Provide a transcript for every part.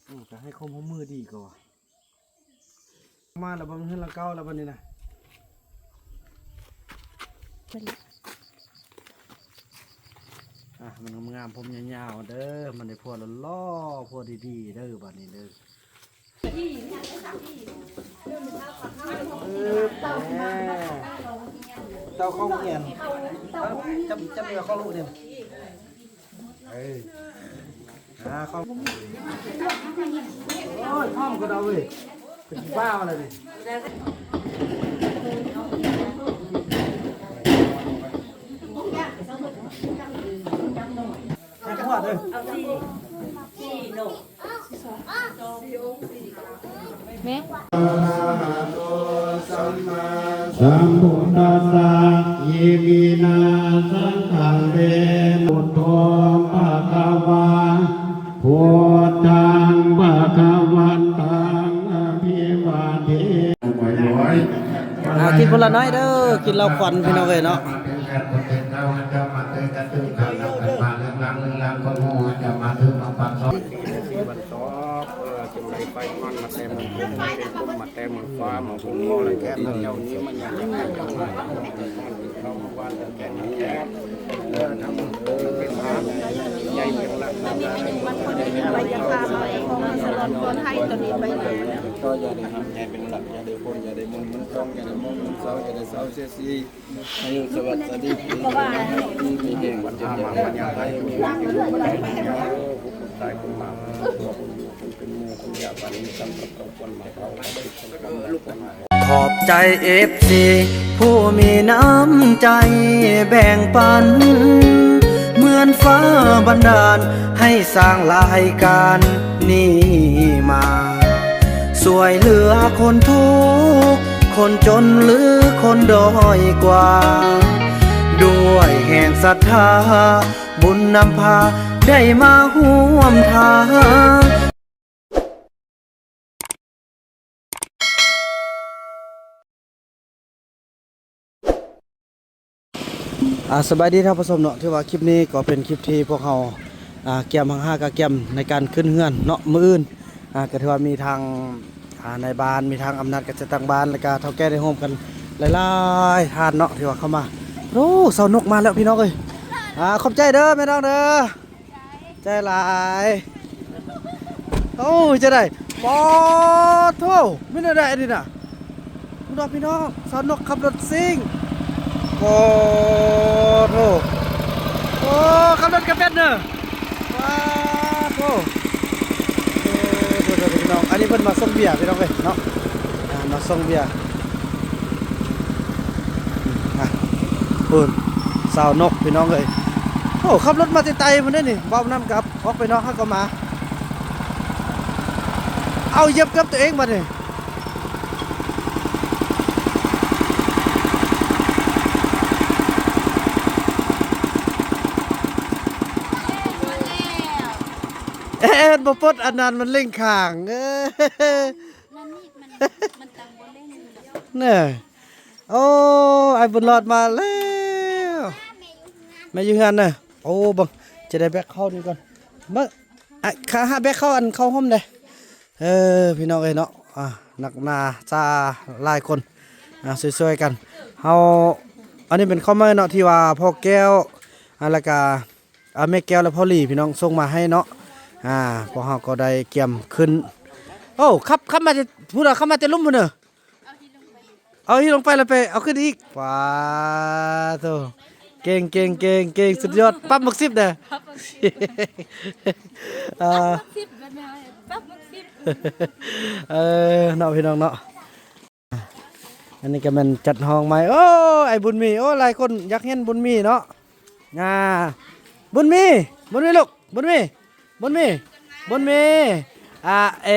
ອືມ ກໍໃຫ້ຄວາມຮ່ວມມືດີກວ່າ ມາແລ້ວ ເບິ່ງເຮືອນຫຼັງເກົ່າແລ້ວບັດນີ້ນະ. ອ່ະ ມັນງາມໆ ຜົມຍາວໆ ເດີ ມັນໄດ້ຜົວຫຼໍ່ໆ ຜົວດີໆ ເດີ ບັດນີ້ເດີ. ເອີ ເຕົ້າຂອງຮຽນ ຈຳ ຈຳເນື້ອຂອງລູກນີ້. ເອີ ຫາຂອງ ໂອ້ຍ ພ້ອມກໍໄດ້ເວີຍ ເປັນບ້າແລ້ວນີ້. ໃຫ້ກະທອດເດີ ເອົາສີ່ ສີ່ໂນ. ແມ່ ສຳພຸດທັດສະ ອິມິນາ ສັງຄັງ ເດ ພຸດໂທ ພະຄະວາ ພຸດທັງ ພະຄະວັນຕັງ ອະພິວາເທ ອ່າ ກິນຄົນລະໜ້ອຍເດີ ກິນເຫຼົ້າຄວັນ ພີ່ນ້ອງເອີຍເນາະ. ເອີ ຈຶ່ງໄດ້ໄຟມັນມາແຕ່ເມືອງ ເປັນຄົນມາແຕ່ເມືອງຟ້າ ມາບຸນພໍແລະແກ່ເຈົ້ານີ້ ມັນຍັງຈະໃຫ້ເຈົ້າມາເຂົ້າມາວັນແກ່ແກ່ເອີ ທັງເປັນມາໃຫຍ່ເປັນລະ ອັນນີ້ແມ່ນວັນຄົນທີ່ໄວຈະພາໄປຂອງສະຫຼອນຄອນໄທຕົນນີ້ໄປເລີຍ. ກໍຢ່າໄດ້ຮັບໃຫຍ່ເປັນລະ ຢ່າໄດ້ພົ້ນ ຢ່າໄດ້ມົນ ມັນຕ້ອງ ຢ່າໄດ້ມົນ ມັນເຊົາ ຢ່າໄດ້ເຊົາເສຍສີ ອາຍຸສະຫວັດສະດີ ມີແຮງ ເຈັບຢ່າໄດ້ປົວ ມີຄວາມເຈັບຢ່າໄດ້ໄຂ້ ມີແຮງ ເຈັບຢ່າໄດ້ໄຂ້ ເອີ ຜູ້ຕາຍຄົນມາ ເປັນໝູ່ຄົນຢາກ ປານນີ້ ກຳກັບຕ້ອງຄວນມາເອົາ ຂອບໃຈເອັຟຊີ ຜູ້ມີນ້ຳໃຈແບ່ງປັນ ເໝືອນຟ້າບັນດານໃຫ້ສ້າງລາຍການນີ້ມາ ຊ່ວຍເຫຼືອຄົນທຸກ ຄົນຈົນ ຫຼື ຄົນດ້ອຍກວ່າ ດ້ວຍແຮງສັດທາ ບຸນນຳພາໄດ້ມາຮ່ວມທາງ. ອ່າ ສະບາຍດີທ່ານຜູ້ຊົມເນາະ ຖືວ່າຄລິບນີ້ກໍເປັນຄລິບທີ່ພວກເຮົາ ອ່າ ກຽມ ຫາກະກຽມໃນການຂຶ້ນເຮືອນເນາະ ມື້ອື່ນ ອ່າ ກໍຖືວ່າມີທາງ ອ່າ ນາຍບ້ານ ມີທາງອຳນາດກະຈັດຕັ້ງບ້ານ ແລ້ວກະເຖົ້າແກ່ໄດ້ຮ່ວມກັນຫຼາຍໆທ່ານເນາະ ທີ່ວ່າເຂົ້າມາ. ໂອ້ ຊາວນົກມາແລ້ວພີ່ນ້ອງເອີຍ ອ່າ ຂອບໃຈເດີແມ່ນ້ອງເດີ. ໃຈຫຼາຍ. ໂອ້ຍ ຈະໄດ້ ປາໂທ້ ມີແນວໃດອັນນີ້ນະ? ເບິ່ງດອກພີ່ນ້ອງ ຊາວນົກຂັບລົດຊິງ. ປາໂທ້ ໂອ້ ຂັບລົດກະເປັນເດີ. ປາໂທ້ ເອີ ໂທ້ໆ ພີ່ນ້ອງ ອັນນີ້ເພິ່ນມາສົ່ງເບຍພີ່ນ້ອງເອີຍເນາະ ອ່າ ມາສົ່ງເບຍ. ອ່ະ ພຸ້ນ ຊາວນົກພີ່ນ້ອງເອີຍ. ໂອ້ ຂັບລົດມາແຕ່ໄກພຸ້ນເດ້ນີ້ ເວົ້ານຳກັບ ອອກໄປນອກເຮົາກໍມາ. ເອົາ ຢຽບເກີບຕົວເອງບັດນີ້. ເອີ ບໍ່ປົດອັນນັ້ນ ມັນເລັ່ງຄ້າງ ເອີ. ມັນນີ້ ມັນ ມັນຕັ້ງບໍ່ເລັ່ງດອກ ແນ່. ໂອ້ ອ້າຍບຸນລອດມາແລ້ວ ແມ່ຢູ່ເຮືອນນະ. ໂອ້ ເບິ່ງ ຈະໄດ້ແບກເຂົ້ານີ້ກ່ອນ ເບິ່ງ ອ່ະ ຂ້າຫາແບກເຂົ້າ ອັນເຂົ້າຮົ່ມເດ້. ເອີ ພີ່ນ້ອງເອີຍເນາະ ອ່າ ນັກໜ້າຊາຫຼາຍຄົນ ອ່າ ຊ່ວຍໆກັນ. ເຮົາ ອັນນີ້ເປັນເຂົ້າໃໝ່ເນາະ ທີ່ວ່າພໍ່ແກ້ວ ອ່າ ແລ້ວກະ ອ່າ ແມ່ແກ້ວ ແລະ ພໍ່ຫຼີ ພີ່ນ້ອງສົ່ງມາໃຫ້ເນາະ. ອ່າ ພວກເຮົາກໍໄດ້ກຽມຂຶ້ນ. ໂອ້ ຂັບ ຂັບມາແຕ່ພຸ້ນ ຂັບມາແຕ່ລຸ່ມພຸ້ນເດີ. ເອົາຫີນລົງໄປແລ້ວໄປເອົາຂຶ້ນອີກ. ປາໂທ້ ເກັ່ງ ເກັ່ງ ເກັ່ງ ເກັ່ງ ສຸດຍອດ. ປັບໝາກສິບເດີ ປັບໝາກສິບ ອ່າ ປັບໝາກສິບ ເອີ ເນາະ ພີ່ນ້ອງເນາະ. ອັນນີ້ກໍແມ່ນຈັດຫ້ອງໃໝ່. ໂອ້ ໄອ້ບຸນມີ ໂອ້ ຫຼາຍຄົນຢາກເຫັນບຸນມີເນາະ. ອ່າ ບຸນມີ ບຸນມີລູກ ບຸນມີ ບຸນມີ ບຸນມີ ອ່າ ເອ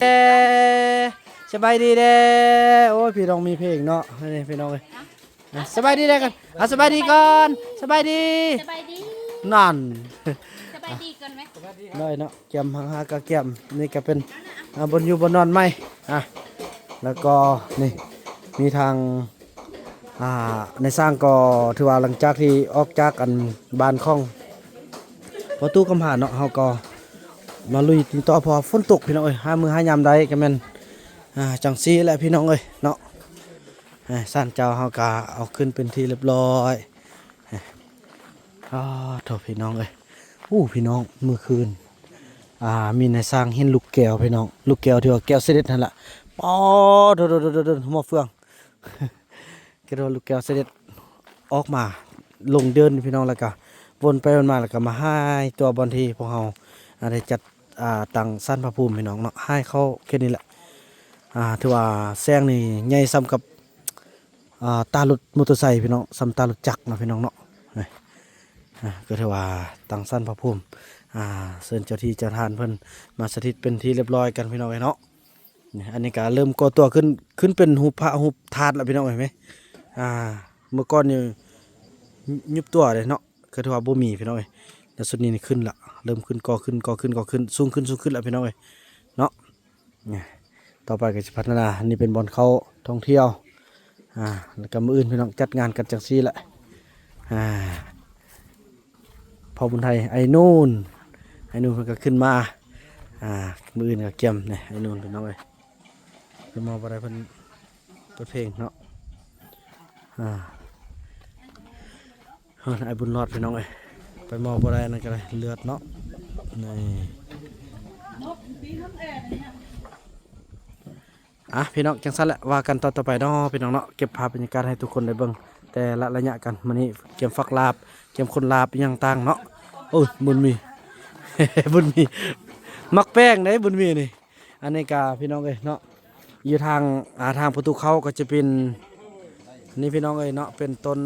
ເອ ສະບາຍດີເດ້. ໂອ້ຍ ພີ່ນ້ອງມີເພງເນາະ ນີ້ພີ່ນ້ອງເອີຍ. ອ່ະ ສະບາຍດີເດ້ກ່ອນ ອ່ະ ສະບາຍດີກ່ອນ ສະບາຍດີ ສະບາຍດີ ນັ້ນ ສະບາຍດີກ່ອນໄໝ ນ້ອຍເນາະ. ກຽມຫາກະກຽມ ນີ້ກະເປັນ ອ່າ ບ່ອນຢູ່ບ່ອນນອນໃໝ່ ອ່າ ແລ້ວກໍນີ້ມີທາງ ອ່າ ນາຍຊ່າງກໍຖືວ່າຫຼັງຈາກທີ່ອອກຈາກອັນບ້ານຂອງພໍ່ຕູ້ຄຳຜາເນາະ ເຮົາກໍ ມາລຸຍຕໍ່ ເພາະວ່າຝົນຕົກພີ່ນ້ອງເອີຍ. ຫາມື້ຫາຍາມໃດກໍແມ່ນ ອ່າ ຈັ່ງຊີ້ແຫຼະພີ່ນ້ອງເອີຍເນາະ. ເອີ ສານເຈົ້າເຮົາກໍເອົາຂຶ້ນເປັນທີ່ຮຽບຮ້ອຍ. ເອີ ອ້າໂທ້ ພີ່ນ້ອງເອີຍ. ໂອ້ ພີ່ນ້ອງ ມື້ຄືນ ອ່າ ມີນາຍຊ່າງເຫັນລູກແກ້ວພີ່ນ້ອງ, ລູກແກ້ວທີ່ວ່າແກ້ວເສດັດຫັ້ນລະ. ປາໂທ້ ໂທ້ ໂທ້ ໂທ້ ຫົວເຟືອງ ຄິດວ່າລູກແກ້ວເສດັດອອກມາລົງເດີ່ນພີ່ນ້ອງ, ແລ້ວກະວົນໄປວົນມາ ແລ້ວກະມາຫາຍຕົວບ່ອນທີ່ພວກເຮົາ ອ່າ ໄດ້ຈັດ ອ່າ ຕັ້ງສານພະພູມພີ່ນ້ອງເນາະ. ຫາຍເຂົ້າເຂດນີ້ແຫຼະ. ອ່າ ຖືວ່າແສງນີ້ໃຫຍ່ສ່ຳກັບ ອ່າ ຕາລົດມໍເຕີໄຊພີ່ນ້ອງ, ສ່ຳຕາລົດຈັກເນາະພີ່ນ້ອງເນາະ. ນີ້ ອ່າ ກໍຖືວ່າຕັ້ງສານພະພູມ ອ່າ ເຊີນເຈົ້າທີ່ເຈົ້າທານເພິ່ນມາສະຖິດເປັນທີ່ຮຽບຮ້ອຍກັນພີ່ນ້ອງເອີຍເນາະ. ນີ້ ອັນນີ້ກໍເລີ່ມກໍ່ຕົວຂຶ້ນ ຂຶ້ນເປັນຮູບພະຮູບທາດລະພີ່ນ້ອງເອີຍ. ອ່າ ເມື່ອກ່ອນນີ້ຍຸບຕົວເດ້ເນາະ, ກໍຖືວ່າບໍ່ມີພີ່ນ້ອງເອີຍ. ແລ້ວຊຸດນີ້ນີ້ຂຶ້ນລະ ເລີ່ມຂຶ້ນ ກໍ່ຂຶ້ນ ກໍ່ຂຶ້ນ ກໍ່ຂຶ້ນ ສູງຂຶ້ນ ສູງຂຶ້ນລະພີ່ນ້ອງເອີຍເນາະ. ນີ້ ຕໍ່ໄປກໍຊິພັດທະນາ. ນີ້ເປັນບ່ອນເຂົ້າທ່ອງທ່ຽວ. ອ່າ ແລ້ວກໍມື້ອື່ນພີ່ນ້ອງຈັດງານກັນຈັ່ງຊີ້ແຫຼະ. ອ່າ ພໍ່ບຸນໄທ ໄອ້ນູນ ໄອ້ນູນເພິ່ນກໍຂຶ້ນມາ. ອ່າ ມື້ອື່ນກໍກຽມ ນີ້ ໄອ້ນູນພີ່ນ້ອງເອີຍ. ເພິ່ນມາບໍ່ໄດ້ ເພິ່ນເປີດເພງເນາະ. ອ່າ ເອີ ໄອ້ບຸນລອດພີ່ນ້ອງເອີຍ, ໄປມອບບໍ່ໄດ້ ອັນນັ້ນກໍໄດ້ເລືອດເນາະ. ນີ້ ອ່ະ ພີ່ນ້ອງ ຈັ່ງຊັ້ນແຫຼະ ວ່າກັນຕອນຕໍ່ໄປເນາະ ພີ່ນ້ອງເນາະ. ເກັບພາບບັນຍາກາດໃຫ້ທຸກຄົນໄດ້ເບິ່ງແຕ່ລະໄລຍະກັນ. ມື້ນີ້ກຽມຝັກລາບ ກຽມຄົນລາບ ອີ່ຫຍັງຕ່າງເນາະ. ໂອ້ຍ ບຸນມີ ບຸນມີ ໝາກແປ້ງເດ້ ບຸນມີນີ້. ອັນນີ້ກະພີ່ນ້ອງເອີຍເນາະ ຢູ່ທາງ ອ່າ ທາງປະຕູເຂົ້າກໍຈະເປັນ ນີ້ພີ່ນ້ອງເອີຍເນາະ ເປັນຕົ້ນ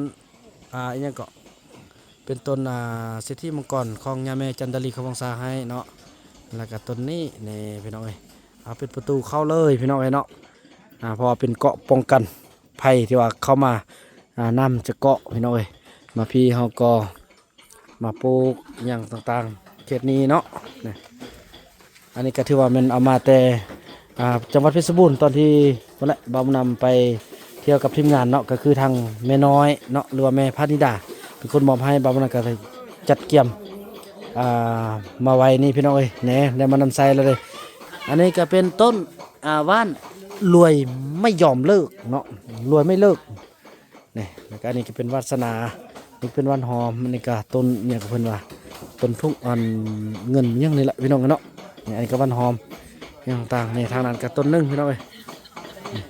ອ່າ ອີ່ຫຍັງເກາະ ເປັນຕົ້ນ ອ່າ ສິດທິມັງກອນຂອງຍາແມ່ຈັນດາລີ ຄຳວົງສາໃຫ້ເນາະ. ແລ້ວກະຕົ້ນນີ້ນີ້ພີ່ນ້ອງເອີຍ ເອົາເປັນປະຕູເຂົ້າເລີຍພີ່ນ້ອງເອີຍເນາະ. ອ່າ ເພາະວ່າເປັນເກາະປ້ອງກັນໄພທີ່ວ່າເຂົ້າມາ ອ່າ ນ້ຳຈະເກາະພີ່ນ້ອງເອີຍ. ມາພີ້ເຮົາກໍ ມາປູກຫຍັງຕ່າງໆເຂດນີ້ເນາະ. ນີ້ ອັນນີ້ກໍຖືວ່າແມ່ນເອົາມາແຕ່ ອ່າ ຈັງຫວັດເພັດຊະບູນ ຕອນທີ່ພຸ້ນແຫຼະ ບ່າວບຸນນຳໄປທ່ຽວກັບທີມງານເນາະ, ກໍຄືທາງແມ່ນ້ອຍເນາະ ຫຼືວ່າແມ່ພະນິດາ ເປັນຄົນມອບໃຫ້. ບ່າວບຸນນຳກໍເລີຍຈັດກຽມ ອ່າ ມາໄວ້ນີ້ພີ່ນ້ອງເອີຍ ແນ່ ໄດ້ມານຳໃຊ້ແລ້ວເດ້. ອັນນີ້ກໍເປັນຕົ້ນ ອ່າ ຫວ່ານລວຍໄມ່ຍອມເລີກເນາະ ລວຍໄມ່ເລີກ. ນີ້ ແລ້ວກໍອັນນີ້ກໍເປັນວາດສະໜາ ນີ້ເປັນຫວ່ານຫອມ. ອັນນີ້ກໍຕົ້ນຫຍັງກໍເພິ່ນວ່າ ຕົ້ນທຸກອັນເງິນຫຍັງນີ້ລະພີ່ນ້ອງເນາະ. ນີ້ ອັນນີ້ກໍຫວ່ານຫອມຫຍັງຕ່າງ. ນີ້ ທາງນັ້ນກໍຕົ້ນໜຶ່ງພີ່ນ້ອງເອີຍ. ນີ້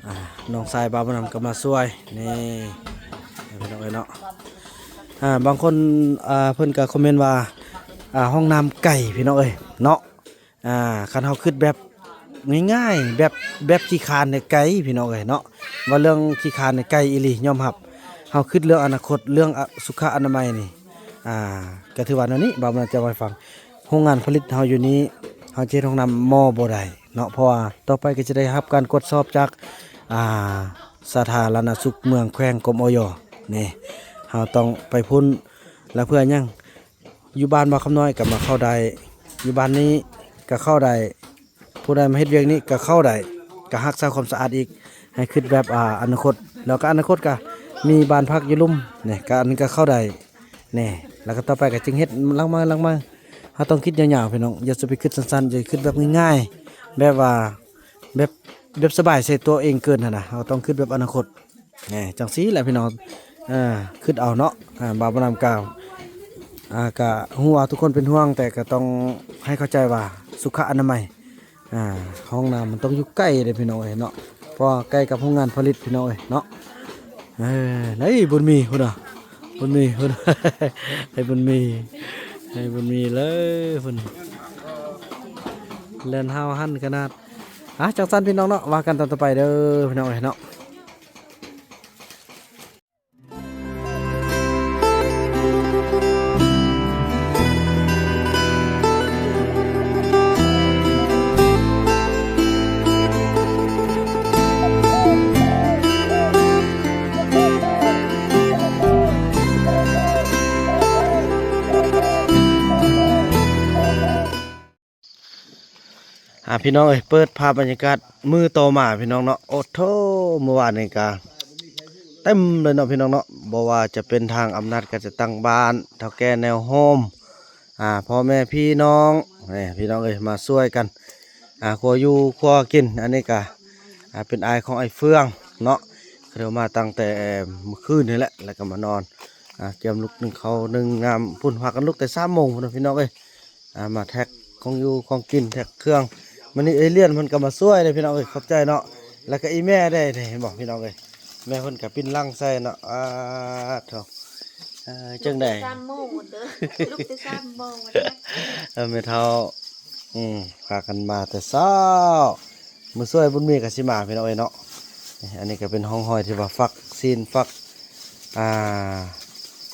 ອ່າ ນ້ອງຊາຍບ່າວບຸນນຳກໍມາຊ່ວຍ ນີ້ພີ່ນ້ອງເອີຍເນາະ. ອ່າ ບາງຄົນ ອ່າ ເພິ່ນກໍຄອມເມັນວ່າ ອ່າ ຫ້ອງນ້ຳໄກພີ່ນ້ອງເອີຍເນາະ. ອ່າ ຄັນເຮົາຄິດແບບງ່າຍໆ ແບບ ແບບຂີ້ຄ້ານນີ້ໄກພີ່ນ້ອງເອີຍເນາະ. ເວົ້າເລື່ອງຂີ້ຄ້ານນີ້ໄກອີ່ຫຼີ ຍອມຮັບ. ເຮົາຄິດເລື່ອງອະນາຄົດ ເລື່ອງ ອະ ສຸຂະອະນາໄມນີ້ ອ່າ ກໍຖືວ່າແນວນີ້ ບ່າວບຸນນຳຈະເວົ້າໃຫ້ຟັງ. ໂຮງງານຜະລິດເຮົາຢູ່ນີ້ ເຮົາຈະເຮັດຫ້ອງນ້ຳໝໍ່ບໍ່ໄດ້ເນາະ, ເພາະວ່າຕໍ່ໄປກໍຈະໄດ້ຮັບການກວດສອບຈາກ ອ່າ ສາທາລະນະສຸກເມືອງ ແຂວງ ກົມ ອຢ ນີ້ ເຮົາຕ້ອງໄປພຸ້ນ. ແລ້ວເພື່ອຫຍັງ? ຢູ່ບ້ານບ່າວຄຳນ້ອຍກໍມາເຂົ້າໄດ້, ຢູ່ບ້ານນີ້ກໍເຂົ້າໄດ້, ຜູ້ໃດມາເຮັດວຽກນີ້ກໍເຂົ້າໄດ້, ກໍຮັກສາຄວາມສະອາດອີກ, ໃຫ້ຄິດແບບ ອ່າ ອະນາຄົດ. ແລ້ວກໍອະນາຄົດກໍມີບ້ານພັກຢູ່ລຸ່ມນີ້, ກໍອັນນີ້ກໍເຂົ້າໄດ້ນີ້. ແລ້ວກໍຕໍ່ໄປກໍຈຶ່ງເຮັດຫຼັງໃໝ່, ຫຼັງໃໝ່. ເຮົາຕ້ອງຄິດຍາວໆ ພີ່ນ້ອງ, ຢ່າຊິໄປຄິດສັ້ນໆ, ຢ່າຄິດແບບງ່າຍໆ, ແບບວ່າ ແບບ ແບບສະບາຍໃສ່ຕົວເອງເກີນຫັ້ນນະ. ເຮົາຕ້ອງຄິດແບບອະນາຄົດ. ແນ່ ຈັ່ງຊີ້ແຫຼະພີ່ນ້ອງ ເອີ ຄິດເອົາເນາະ. ອ່າ ບ່າວບຸນນຳກ່າວ ອ່າ ກະຮູ້ວ່າທຸກຄົນເປັນຫ່ວງ, ແຕ່ກະຕ້ອງໃຫ້ເຂົ້າໃຈວ່າສຸຂະອະນາໄມ ອ່າ ຫ້ອງນ້ຳມັນຕ້ອງຢູ່ໃກ້ເດ້ພີ່ນ້ອງເອີຍເນາະ, ເພາະວ່າໃກ້ກັບໂຮງງານຜະລິດພີ່ນ້ອງເອີຍເນາະ. ເອີ ໄອ້ບຸນມີພຸ້ນນະ, ບຸນມີພຸ້ນ, ໄອ້ບຸນມີ, ໄອ້ບຸນມີເລີຍພຸ້ນ, ແລ່ນຫ້າວຫັນຂະໜາດ. ອ່າ ຈັ່ງຊັ້ນພີ່ນ້ອງເນາະ, ວ່າກັນຕອນຕໍ່ໄປເດີພີ່ນ້ອງເອີຍເນາະ. ອ່າ ພີ່ນ້ອງເອີຍ, ເປີດພາບບັນຍາກາດມື້ຕໍ່ມາພີ່ນ້ອງເນາະ. ໂອ້ໂທ້ ມື້ວານນີ້ກະເຕັມເລີຍເນາະພີ່ນ້ອງເນາະ, ບໍ່ວ່າຈະເປັນທາງອຳນາດການຈັດຕັ້ງບ້ານ, ເຖົ້າແກ່ແນວໂຮມ, ອ່າ ພໍ່ແມ່ພີ່ນ້ອງ ນີ້ພີ່ນ້ອງເອີຍ ມາຊ່ວຍກັນ ອ່າ ຄົວຢູ່ຄົວກິນ. ອັນນີ້ກະ ອ່າ ເປັນອ້າຍຂອງອ້າຍເຟືອງເນາະ ເຂົາມາຕັ້ງແຕ່ມື້ຄືນນີ້ແຫຼະ ແລ້ວກໍມານອນ ອ່າ ກຽມລຸກໜຶ້ງເຂົ້າໜຶ້ງນ້ຳພຸ້ນ ພາກັນລຸກແຕ່ສາມໂມງພຸ້ນນະ ພີ່ນ້ອງເອີຍ. ອ່າ ມາແທັກຂອງຢູ່ຂອງກິນ ແທັກເຄື່ອງ. ມື້ນີ້ເອລຽນເພິ່ນກໍມາຊ່ວຍເດ້ ພີ່ນ້ອງເອີຍ ຂອບໃຈເນາະ. ແລ້ວກໍອີແມ່ເດ້ ນີ້ເຫັນບໍ່ ພີ່ນ້ອງເອີຍ ແມ່ເພິ່ນກໍປິ່ນຫຼັງໃສ່ເນາະ. ອາ ໂທ້ ເອີ ຈັ່ງໃດ? ສາມໂມງເດີ ລຸກແຕ່ສາມໂມງເດີ. ເອີ ແມ່ເຖົ້າ ອືມ ພາກັນມາແຕ່ເຊົ້າ ມື້ຊ່ວຍບຸນມີກໍຊິມາ ພີ່ນ້ອງເອີຍເນາະ. ນີ້ ອັນນີ້ກໍເປັນຮ່ອງຮອຍທີ່ວ່າຝັກຊີ້ນ ຝັກ ອ່າ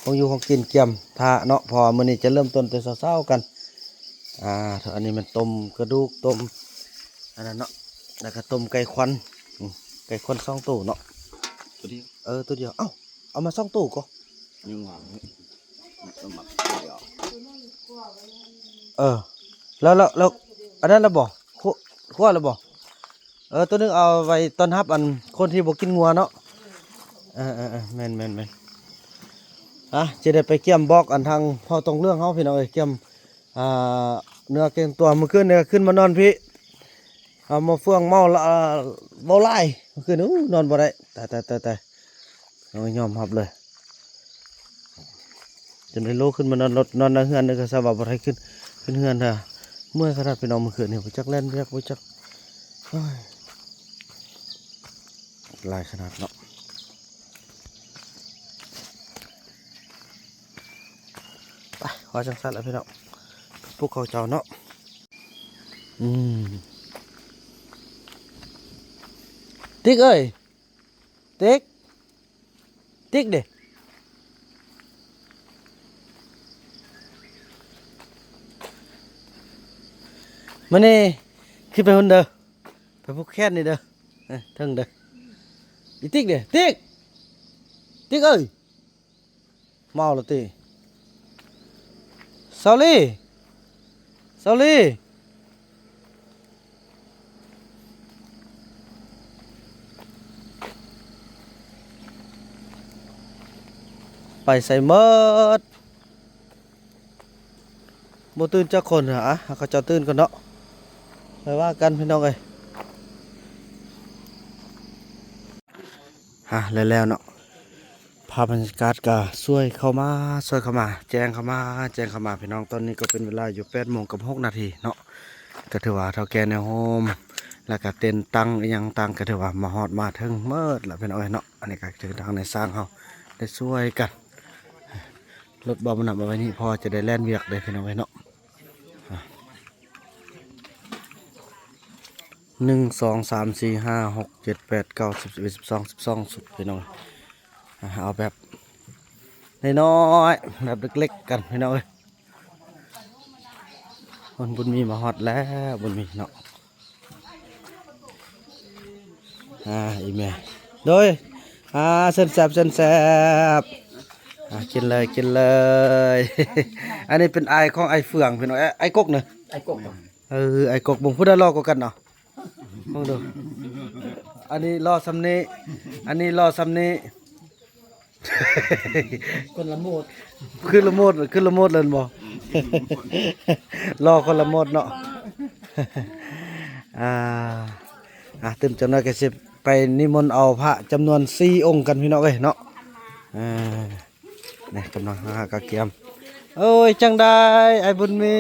ຂອງຢູ່ຂອງກິນກຽມຖ້າເນາະ ເພາະວ່າມື້ນີ້ຈະເລີ່ມຕົ້ນແຕ່ເຊົ້າໆກັນ. ອ່າ ອັນນີ້ແມ່ນຕົ້ມກະດູກ ຕົ້ມອັນນັ້ນເນາະ ແລ້ວກໍຕົ້ມໄກ່ຄວັນ ອືມ ໄກ່ຄວັນສອງໂຕເນາະ. ໂຕດຽວ ເອີ ໂຕດຽວ. ເອົ້າ ເອົາມາສອງໂຕກໍ ຍັງວ່າ ເອີ ແລ້ວ ແລ້ວ ແລ້ວອັນນັ້ນລະບໍ່? ຂົ້ວ ຂົ້ວລະບໍ່? ເອີ ໂຕໜຶ່ງເອົາໄວ້ຕ້ອນຮັບອັນຄົນທີ່ບໍ່ກິນງົວເນາະ. ເອີໆໆ ແມ່ນໆໆ. ອ່ະ ຈະໄດ້ໄປກຽມບອກອັນທາງພໍ່ຕົງເລື່ອງເຮົາ ພີ່ນ້ອງເອີຍ ກຽມ ອ່າ ເນື້ອກຽມຕົວ. ມື້ຄືນນີ້ກໍຂຶ້ນມານອນພີ້ ອ່າ ໝໍ້ເຟືອງເມົາລະ ເວົ້າຫຼາຍ ມື້ຄືນນີ້ ໂອ້ ນອນບໍ່ໄດ້ ຕາຍໆໆໆ. ຕ້ອງຍອມຮັບເລີຍ ຈົນໄດ້ໂລຂຶ້ນມານອນລົດ ນອນໃນເຮືອນນີ້ກໍຊະວ່າບໍ່ໄດ້ຂຶ້ນ ຂຶ້ນເຮືອນເທື່ອ. ເມື່ອຍຂະໜາດ ພີ່ນ້ອງ ມື້ຄືນນີ້ ບໍ່ຈັກແລ່ນວຽກ ບໍ່ຈັກ ໂອ້ຍ ຫຼາຍຂະໜາດເນາະ. ໄປ ຂໍຈັ່ງຊັ້ນລະ ພີ່ນ້ອງ ປຸກເຂົ້າເຈົ້າເນາະ. ອືມ ຕິກເອີຍ ຕິກ ຕິກເດ ມານີ້ ຂຶ້ນໄປພຸ້ນເດີ ໄປຜູກແຂນນີ້ເດີ ເອີ ເທິງເດີ. ອີຕິກເດ ຕິກ ຕິກເອີຍ. ເມົາແລ້ວຕິ? ສາວລີ ສາວລີ ໄປໃສໝົດ? ບໍ່ຕື່ນຈັກຄົນ. ອາ ໃຫ້ເຂົາເຈົ້າຕື່ນກ່ອນເນາະ ຄ່ອຍວ່າກັນ ພີ່ນ້ອງເອີຍ. ອາ ແລ້ວໆເນາະ ພາບບັນຍາກາດກໍຊ່ວຍເຂົ້າມາ ຊ່ວຍເຂົ້າມາ ແຈ້ງເຂົ້າມາ ແຈ້ງເຂົ້າມາ ພີ່ນ້ອງ. ຕອນນີ້ກໍເປັນເວລາຢູ່ແປດໂມງກັບຫົກນາທີເນາະ ກໍຖືວ່າເຖົ້າແກ່ແນວໂຮມ ແລ້ວກໍເຕັນຕັ້ງອີ່ຫຍັງຕ່າງ ກໍຖືວ່າມາຮອດມາເຖິງໝົດແລ້ວ ພີ່ນ້ອງເອີຍເນາະ. ອັນນີ້ກໍຄືທາງນາຍຊ່າງເຮົາໄດ້ຊ່ວຍກັນ ລົດບໍ່ມານຳເອົາໄວ້ນີ້ ເພາະວ່າຈະໄດ້ແລ່ນວຽກເດ້ ພີ່ນ້ອງເອີຍເນາະ. ອາ ໜຶ່ງ ສອງ ສາມ ສີ່ ຫ້າ ຫົກ ເຈັດ ແປດ ເກົ້າ ສິບ ສິບເອັດ ສິບສອງ ສິບສອງ ຊຸດ ພີ່ນ້ອງ. ອາ ເອົາແບບນ້ອຍໆ ແບບເລັກໆກັນ ພີ່ນ້ອງເອີຍ. ຄົນບຸນມີມາຮອດແລ້ວ ບຸນມີເນາະ. ອາ ອີ່ແມ່ ໂດຍ ອາ ເຊີນແຊບ ເຊີນແຊບ. ອາ ກິນເລີຍ ກິນເລີຍ. ອັນນີ້ເປັນອ້າຍຂອງອ້າຍເຟືອງ ພີ່ນ້ອງ. ເອີ ອ້າຍກົກນະ ອ້າຍກົກ. ເອີ ອ້າຍກົກ ເບິ່ງຜູ້ໃດຫຼໍ່ກວ່າກັນເນາະ ເບິ່ງດູ. ອັນນີ້ຫຼໍ່ສ່ຳນີ້ ອັນນີ້ຫຼໍ່ສ່ຳນີ້. ຄົນລະໂມດ ຄືລະໂມດ ຄືລະໂມດເລີຍບໍ່? ຫຼໍ່ຄົນລະໂມດເນາະ. ອ່າ ອ່າ ຕື່ມຈັກໜ້ອຍກໍຊິໄປນິມົນເອົາພະຈຳນວນສີ່ອົງກັນ ພີ່ນ້ອງເອີຍເນາະ. ເອີ ນີ້ກຳລັງຫາກະກຽມ. ໂອ້ຍ ຈັ່ງໃດອ້າຍບຸນມີ?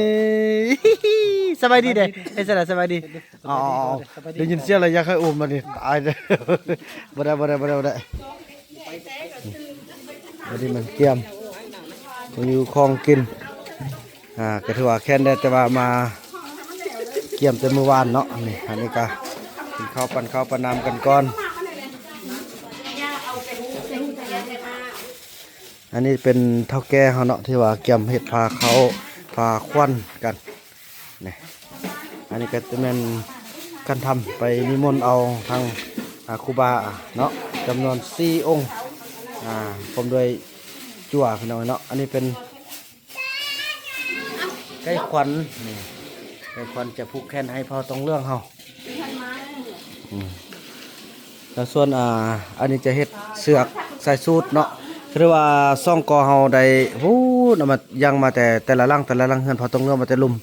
ສະບາຍດີເດ້ ເຮັດຈັ່ງໃດ ສະບາຍດີ. ອໍ ສະບາຍດີ ອໍ ສະບາຍດີ ໄດ້ຍິນສຽງແລ້ວຢາກໃຫ້ອຸ້ມບັດນີ້ ອາຍເດີ້. ບໍ່ໄດ້ ບໍ່ໄດ້ ບໍ່ໄດ້ ບໍ່ໄດ້. ອັນນີ້ມັນກຽມ ຂອງຢູ່ຂອງກິນ. ອ່າ ກໍຖືວ່າແຄນແດ່ ແຕ່ວ່າມາກຽມແຕ່ມື້ວານເນາະ. ນີ້ ອັນນີ້ກໍກິນເຂົ້າ ປັນເຂົ້າປັນນ້ຳກັນກ່ອນ. ອັນນີ້ເປັນເຖົ້າແກ່ເຮົາເນາະ ທີ່ວ່າກຽມເຮັດພາເຂົ້າພາຂວັນກັນ. ນີ້ ອັນນີ້ກໍຈະແມ່ນຄັນທຳໄປນິມົນເອົາທາງ ອ່າ ຄູບາເນາະ ຈຳນວນສີ່ອົງ ອ່າ ພ້ອມດ້ວຍຈົວ ພີ່ນ້ອງເນາະ. ອັນນີ້ເປັນໄກ່ຂວັນ ນີ້ ໄກ່ຂວັນຈະຜູກແຂນໃຫ້ພໍ່ຕົງເລື່ອງເຮົາ. ອືມ ແລ້ວສ່ວນ ອ່າ ອັນນີ້ຈະເຮັດເຊືອກສາຍສູດເນາະ ຖືວ່າສອງກໍເຮົາໄດ້ ໂອ້ ເອົາມາ ຍັງມາແຕ່ ແຕ່ລະຫຼັງ ແຕ່ລະຫຼັງ ເຮືອນພໍ່ຕົງເຫຼືອມາແຕ່ລຸ່ມ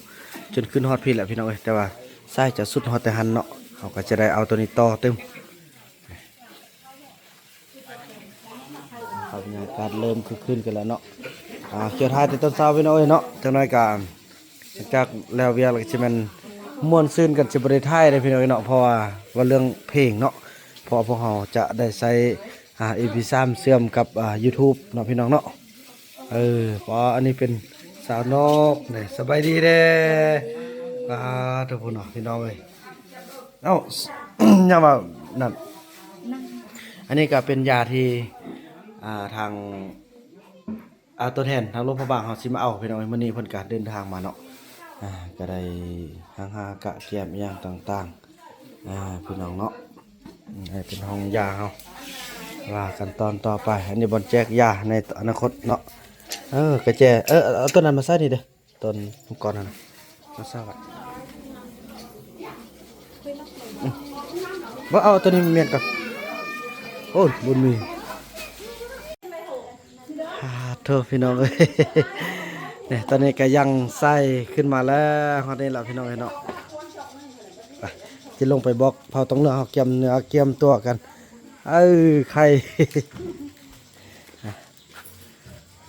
ຈົນຂຶ້ນຮອດພີ້ແຫຼະພີ່ນ້ອງເອີຍ. ແຕ່ວ່າສາຍຈະສຸດຮອດແຕ່ຫັ້ນເນາະ ເຮົາກໍຈະໄດ້ເອົາໂຕນີ້ຕໍ່ຕື່ມ. ບັນຍາກາດເລີ່ມຄຶກຄື້ນກັນແລ້ວເນາະ ອ່າ ກ່ຽວຖ່າຍແຕ່ຕອນເຊົ້າພີ່ນ້ອງເອີຍເນາະ. ຈັກໜ້ອຍກໍ ຫຼັງຈາກແລ້ວວຽກແລ້ວກໍຊິແມ່ນມ່ວນຊື່ນກັນ ຊິບໍ່ໄດ້ຖ່າຍເດ້ພີ່ນ້ອງເນາະ ເພາະວ່າ ເວົ້າເລື່ອງເພງເນາະ ເພາະວ່າພວກເຮົາຈະໄດ້ໃຊ້ ອ່າ ເອັມພີສາມ ເຊື່ອມກັບ ອ່າ ຢູທູບເນາະພີ່ນ້ອງເນາະ. ເອີ ປາ ອັນນີ້ເປັນສາວນອກເດ້ ສະບາຍດີເດ້. ປາ ໂທ້ ພຸ້ນເນາະພີ່ນ້ອງເອີຍ. ເອົ້າ ຍັງວ່ານັ້ນ ອັນນີ້ກໍເປັນຢາທີ່ ອ່າ ທາງ ອ່າ ຕົວແທນທາງຫຼວງພະບາງເຮົາຊິມາເອົາພີ່ນ້ອງເອີຍ. ມື້ນີ້ເພິ່ນກະເດີນທາງມາເນາະ ອ່າ ກະໄດ້ຫາງຫາກະກຽມອີ່ຫຍັງຕ່າງໆ ອ່າ ພີ່ນ້ອງເນາະ. ອືມ ໃຫ້ເປັນຫ້ອງຢາເຮົາ ວ່າກັນຕອນຕໍ່ໄປ. ອັນນີ້ບ່ອນແຈກຢາໃນອະນາຄົດເນາະ. ເອີ ກະແຈ ເອີ ເອົາ ເອົາຕົວນັ້ນມາໃສ່ນີ້ເດີ້ ຕົ້ນມັງກອນຫັ້ນນະ ມາໃສ່ໄວ້. ອືມ ບໍ່ ເອົາຕົວນີ້ມາມ້ຽນກ່ອນ. ໂອ້ຍ ບຸນມີ ອາ ໂທ້ ພີ່ນ້ອງເອີຍ ນີ້ ຕອນນີ້ກໍຍັງໃສ່ຂຶ້ນມາແລ້ວ ຮອດນີ້ແລ້ວພີ່ນ້ອງເອີຍເນາະ. ໄປ ຊິລົງໄປບອກເຜົ່າຕົງເຫຼືອເຮົາກຽມເນື້ອກຽມຕົວກັນ. ເອີ ໄຂ່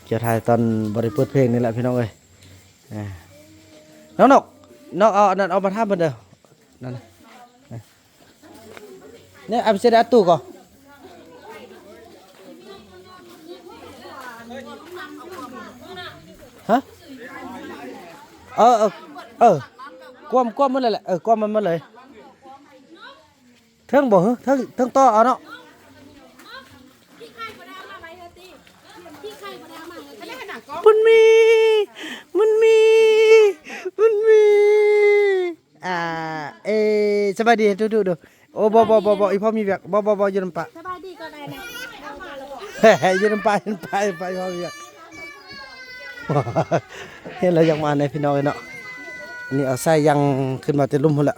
ກ່ຽວຖ່າຍຕອນບໍ່ໄດ້ເປີດເພງນີ້ແຫຼະພີ່ນ້ອງເອີຍ. ນ້ອງນົກ ນ້ອງເອົາອັນນັ້ນອອກມາຖາມເພິ່ນເດີ້ ນັ້ນນະ. ນີ້ ອາໄປເຊັດໃນຕູ້ກ່ອນ ຮະ? ເອີ ເອີ ເອີ ກວມ ກວມໝົດເລີຍແຫຼະ ເອີ ກວມມັນໝົດເລີຍ. ເທິງບໍ່ ເທິງ ເທິງຕໍ່ເອົາເນາະ. ບຸນມີ ບຸນມີ ບຸນມີ ອ່າ ເອ ສະບາຍດີ ດູໆ ດູ. ໂອ້ ບໍ່ ບໍ່ ບໍ່ ບໍ່ ອີ່ພໍ່ມີວຽກ ບໍ່ ບໍ່ ບໍ່ ຢູ່ນຳປ້າ ສະບາຍດີກ່ອນໄອ້ນະ ຢູ່ນຳປ້າ ຢູ່ນຳປ້າ ຢູ່ນຳປ້າ ອີ່ພໍ່ມີວຽກ. ເຫັນແລ້ວຢາກມາແດ່ພີ່ນ້ອງເອີຍເນາະ. ອັນນີ້ເອົາສາຍຍັງຂຶ້ນມາແຕ່ລຸ່ມພຸ້ນແຫຼະ.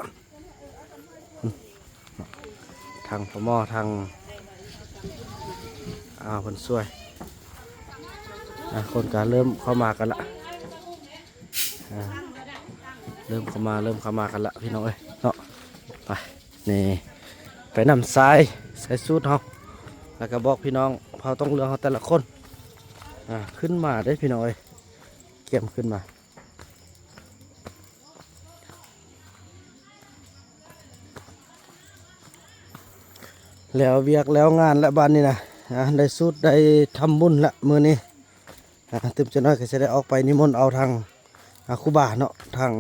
ທາງພໍ່ໝໍ ທາງ ອ່າ ເພິ່ນຊ່ວຍ ອ່າ ຄົນກໍເລີ່ມເຂົ້າມາກັນລະ ອ່າ ເລີ່ມເຂົ້າມາ ເລີ່ມເຂົ້າມາກັນລະພີ່ນ້ອງເອີຍເນາະ. ໄປ ນີ້ ໄປນຳສາຍ ສາຍສູດເຮົາ ແລ້ວກໍບອກພີ່ນ້ອງເຜົ່າຕົງເຫຼືອເຮົາແຕ່ລະຄົນ ອ່າ ຂຶ້ນມາເດີ້ພີ່ນ້ອງເອີຍ ກຽມຂຶ້ນມາ. ແລ້ວວຽກແລ້ວງານລະບາດນີ້ນະ ອ່າ ໄດ້ສູດໄດ້ທຳບຸນລະມື້ນີ້. ອ່າ ຕື່ມຈັກໜ້ອຍກໍຊິໄດ້ອອກໄປນິມົນເອົາທາງ ອ່າ ຄູບາເນາະ ທາງ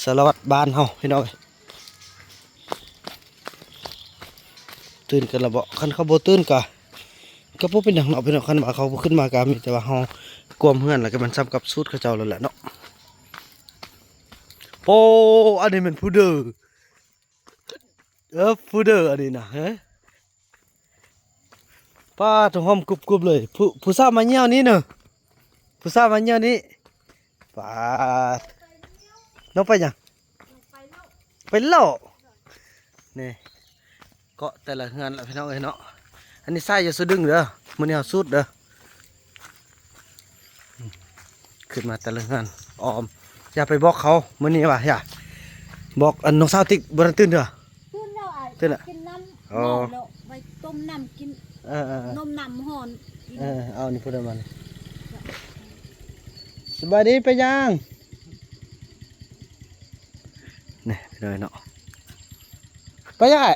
ສາລະວັດບ້ານເຮົາພີ່ນ້ອງເອີຍ. ຕື່ນກັນລະບໍ? ຄັນເຂົາບໍ່ຕື່ນກະ ກໍບໍ່ເປັນຫຍັງເນາະພີ່ນ້ອງ. ຄັນວ່າເຂົາບໍ່ຂຶ້ນມາ ກໍມີແຕ່ວ່າເຮົາກວມເຮືອນ ແລ້ວກໍແມ່ນສ່ຳກັບສູດເຂົາເຈົ້າແລ້ວແຫຼະເນາະ. ໂອ້ ອັນນີ້ແມ່ນຜູ້ເດີ ເອີ ຜູ້ເດີອັນນີ້ນະ ເອີ ປ້າດ ຫອມກຸບໆເລີຍ. ຜູ້ ຜູ້ສາວມາຍ່ຽວນີ້ເນາະ ຜູ້ສາວມາຍ່ຽວນີ້. ປ້າດ ນ້ອງໄປຫຍັງ? ໄປເລາະ. ນີ້ ເກາະແຕ່ລະເຮືອນລະພີ່ນ້ອງເອີຍເນາະ. ອັນນີ້ສາຍຢ່າສະດຶງເດີ້ ມື້ນີ້ເຮົາສູດເດີ້. ຂຶ້ນມາແຕ່ລະເຮືອນອ້ອມ ຢ່າໄປບອກເຂົາມື້ນີ້ວ່າ ຢ່າບອກ. ອັນນ້ອງສາວຕິກບໍ່ທັນຕື່ນເທື່ອ? ຕື່ນແລ້ວອ້າຍ ຕື່ນລະ ກິນນ້ຳ ອໍ ເນາະ ໄວ້ຕົ້ມນ້ຳກິນ. ເອີໆ ຕົ້ມນ້ຳຮ້ອນກິນ. ເອີ ເອົານີ້ພຸ້ນມາ. ສະບາຍດີ ໄປຫຍັງ? ນີ້ພີ່ນ້ອງເນາະ ໄປຫຍັງອ້າຍ?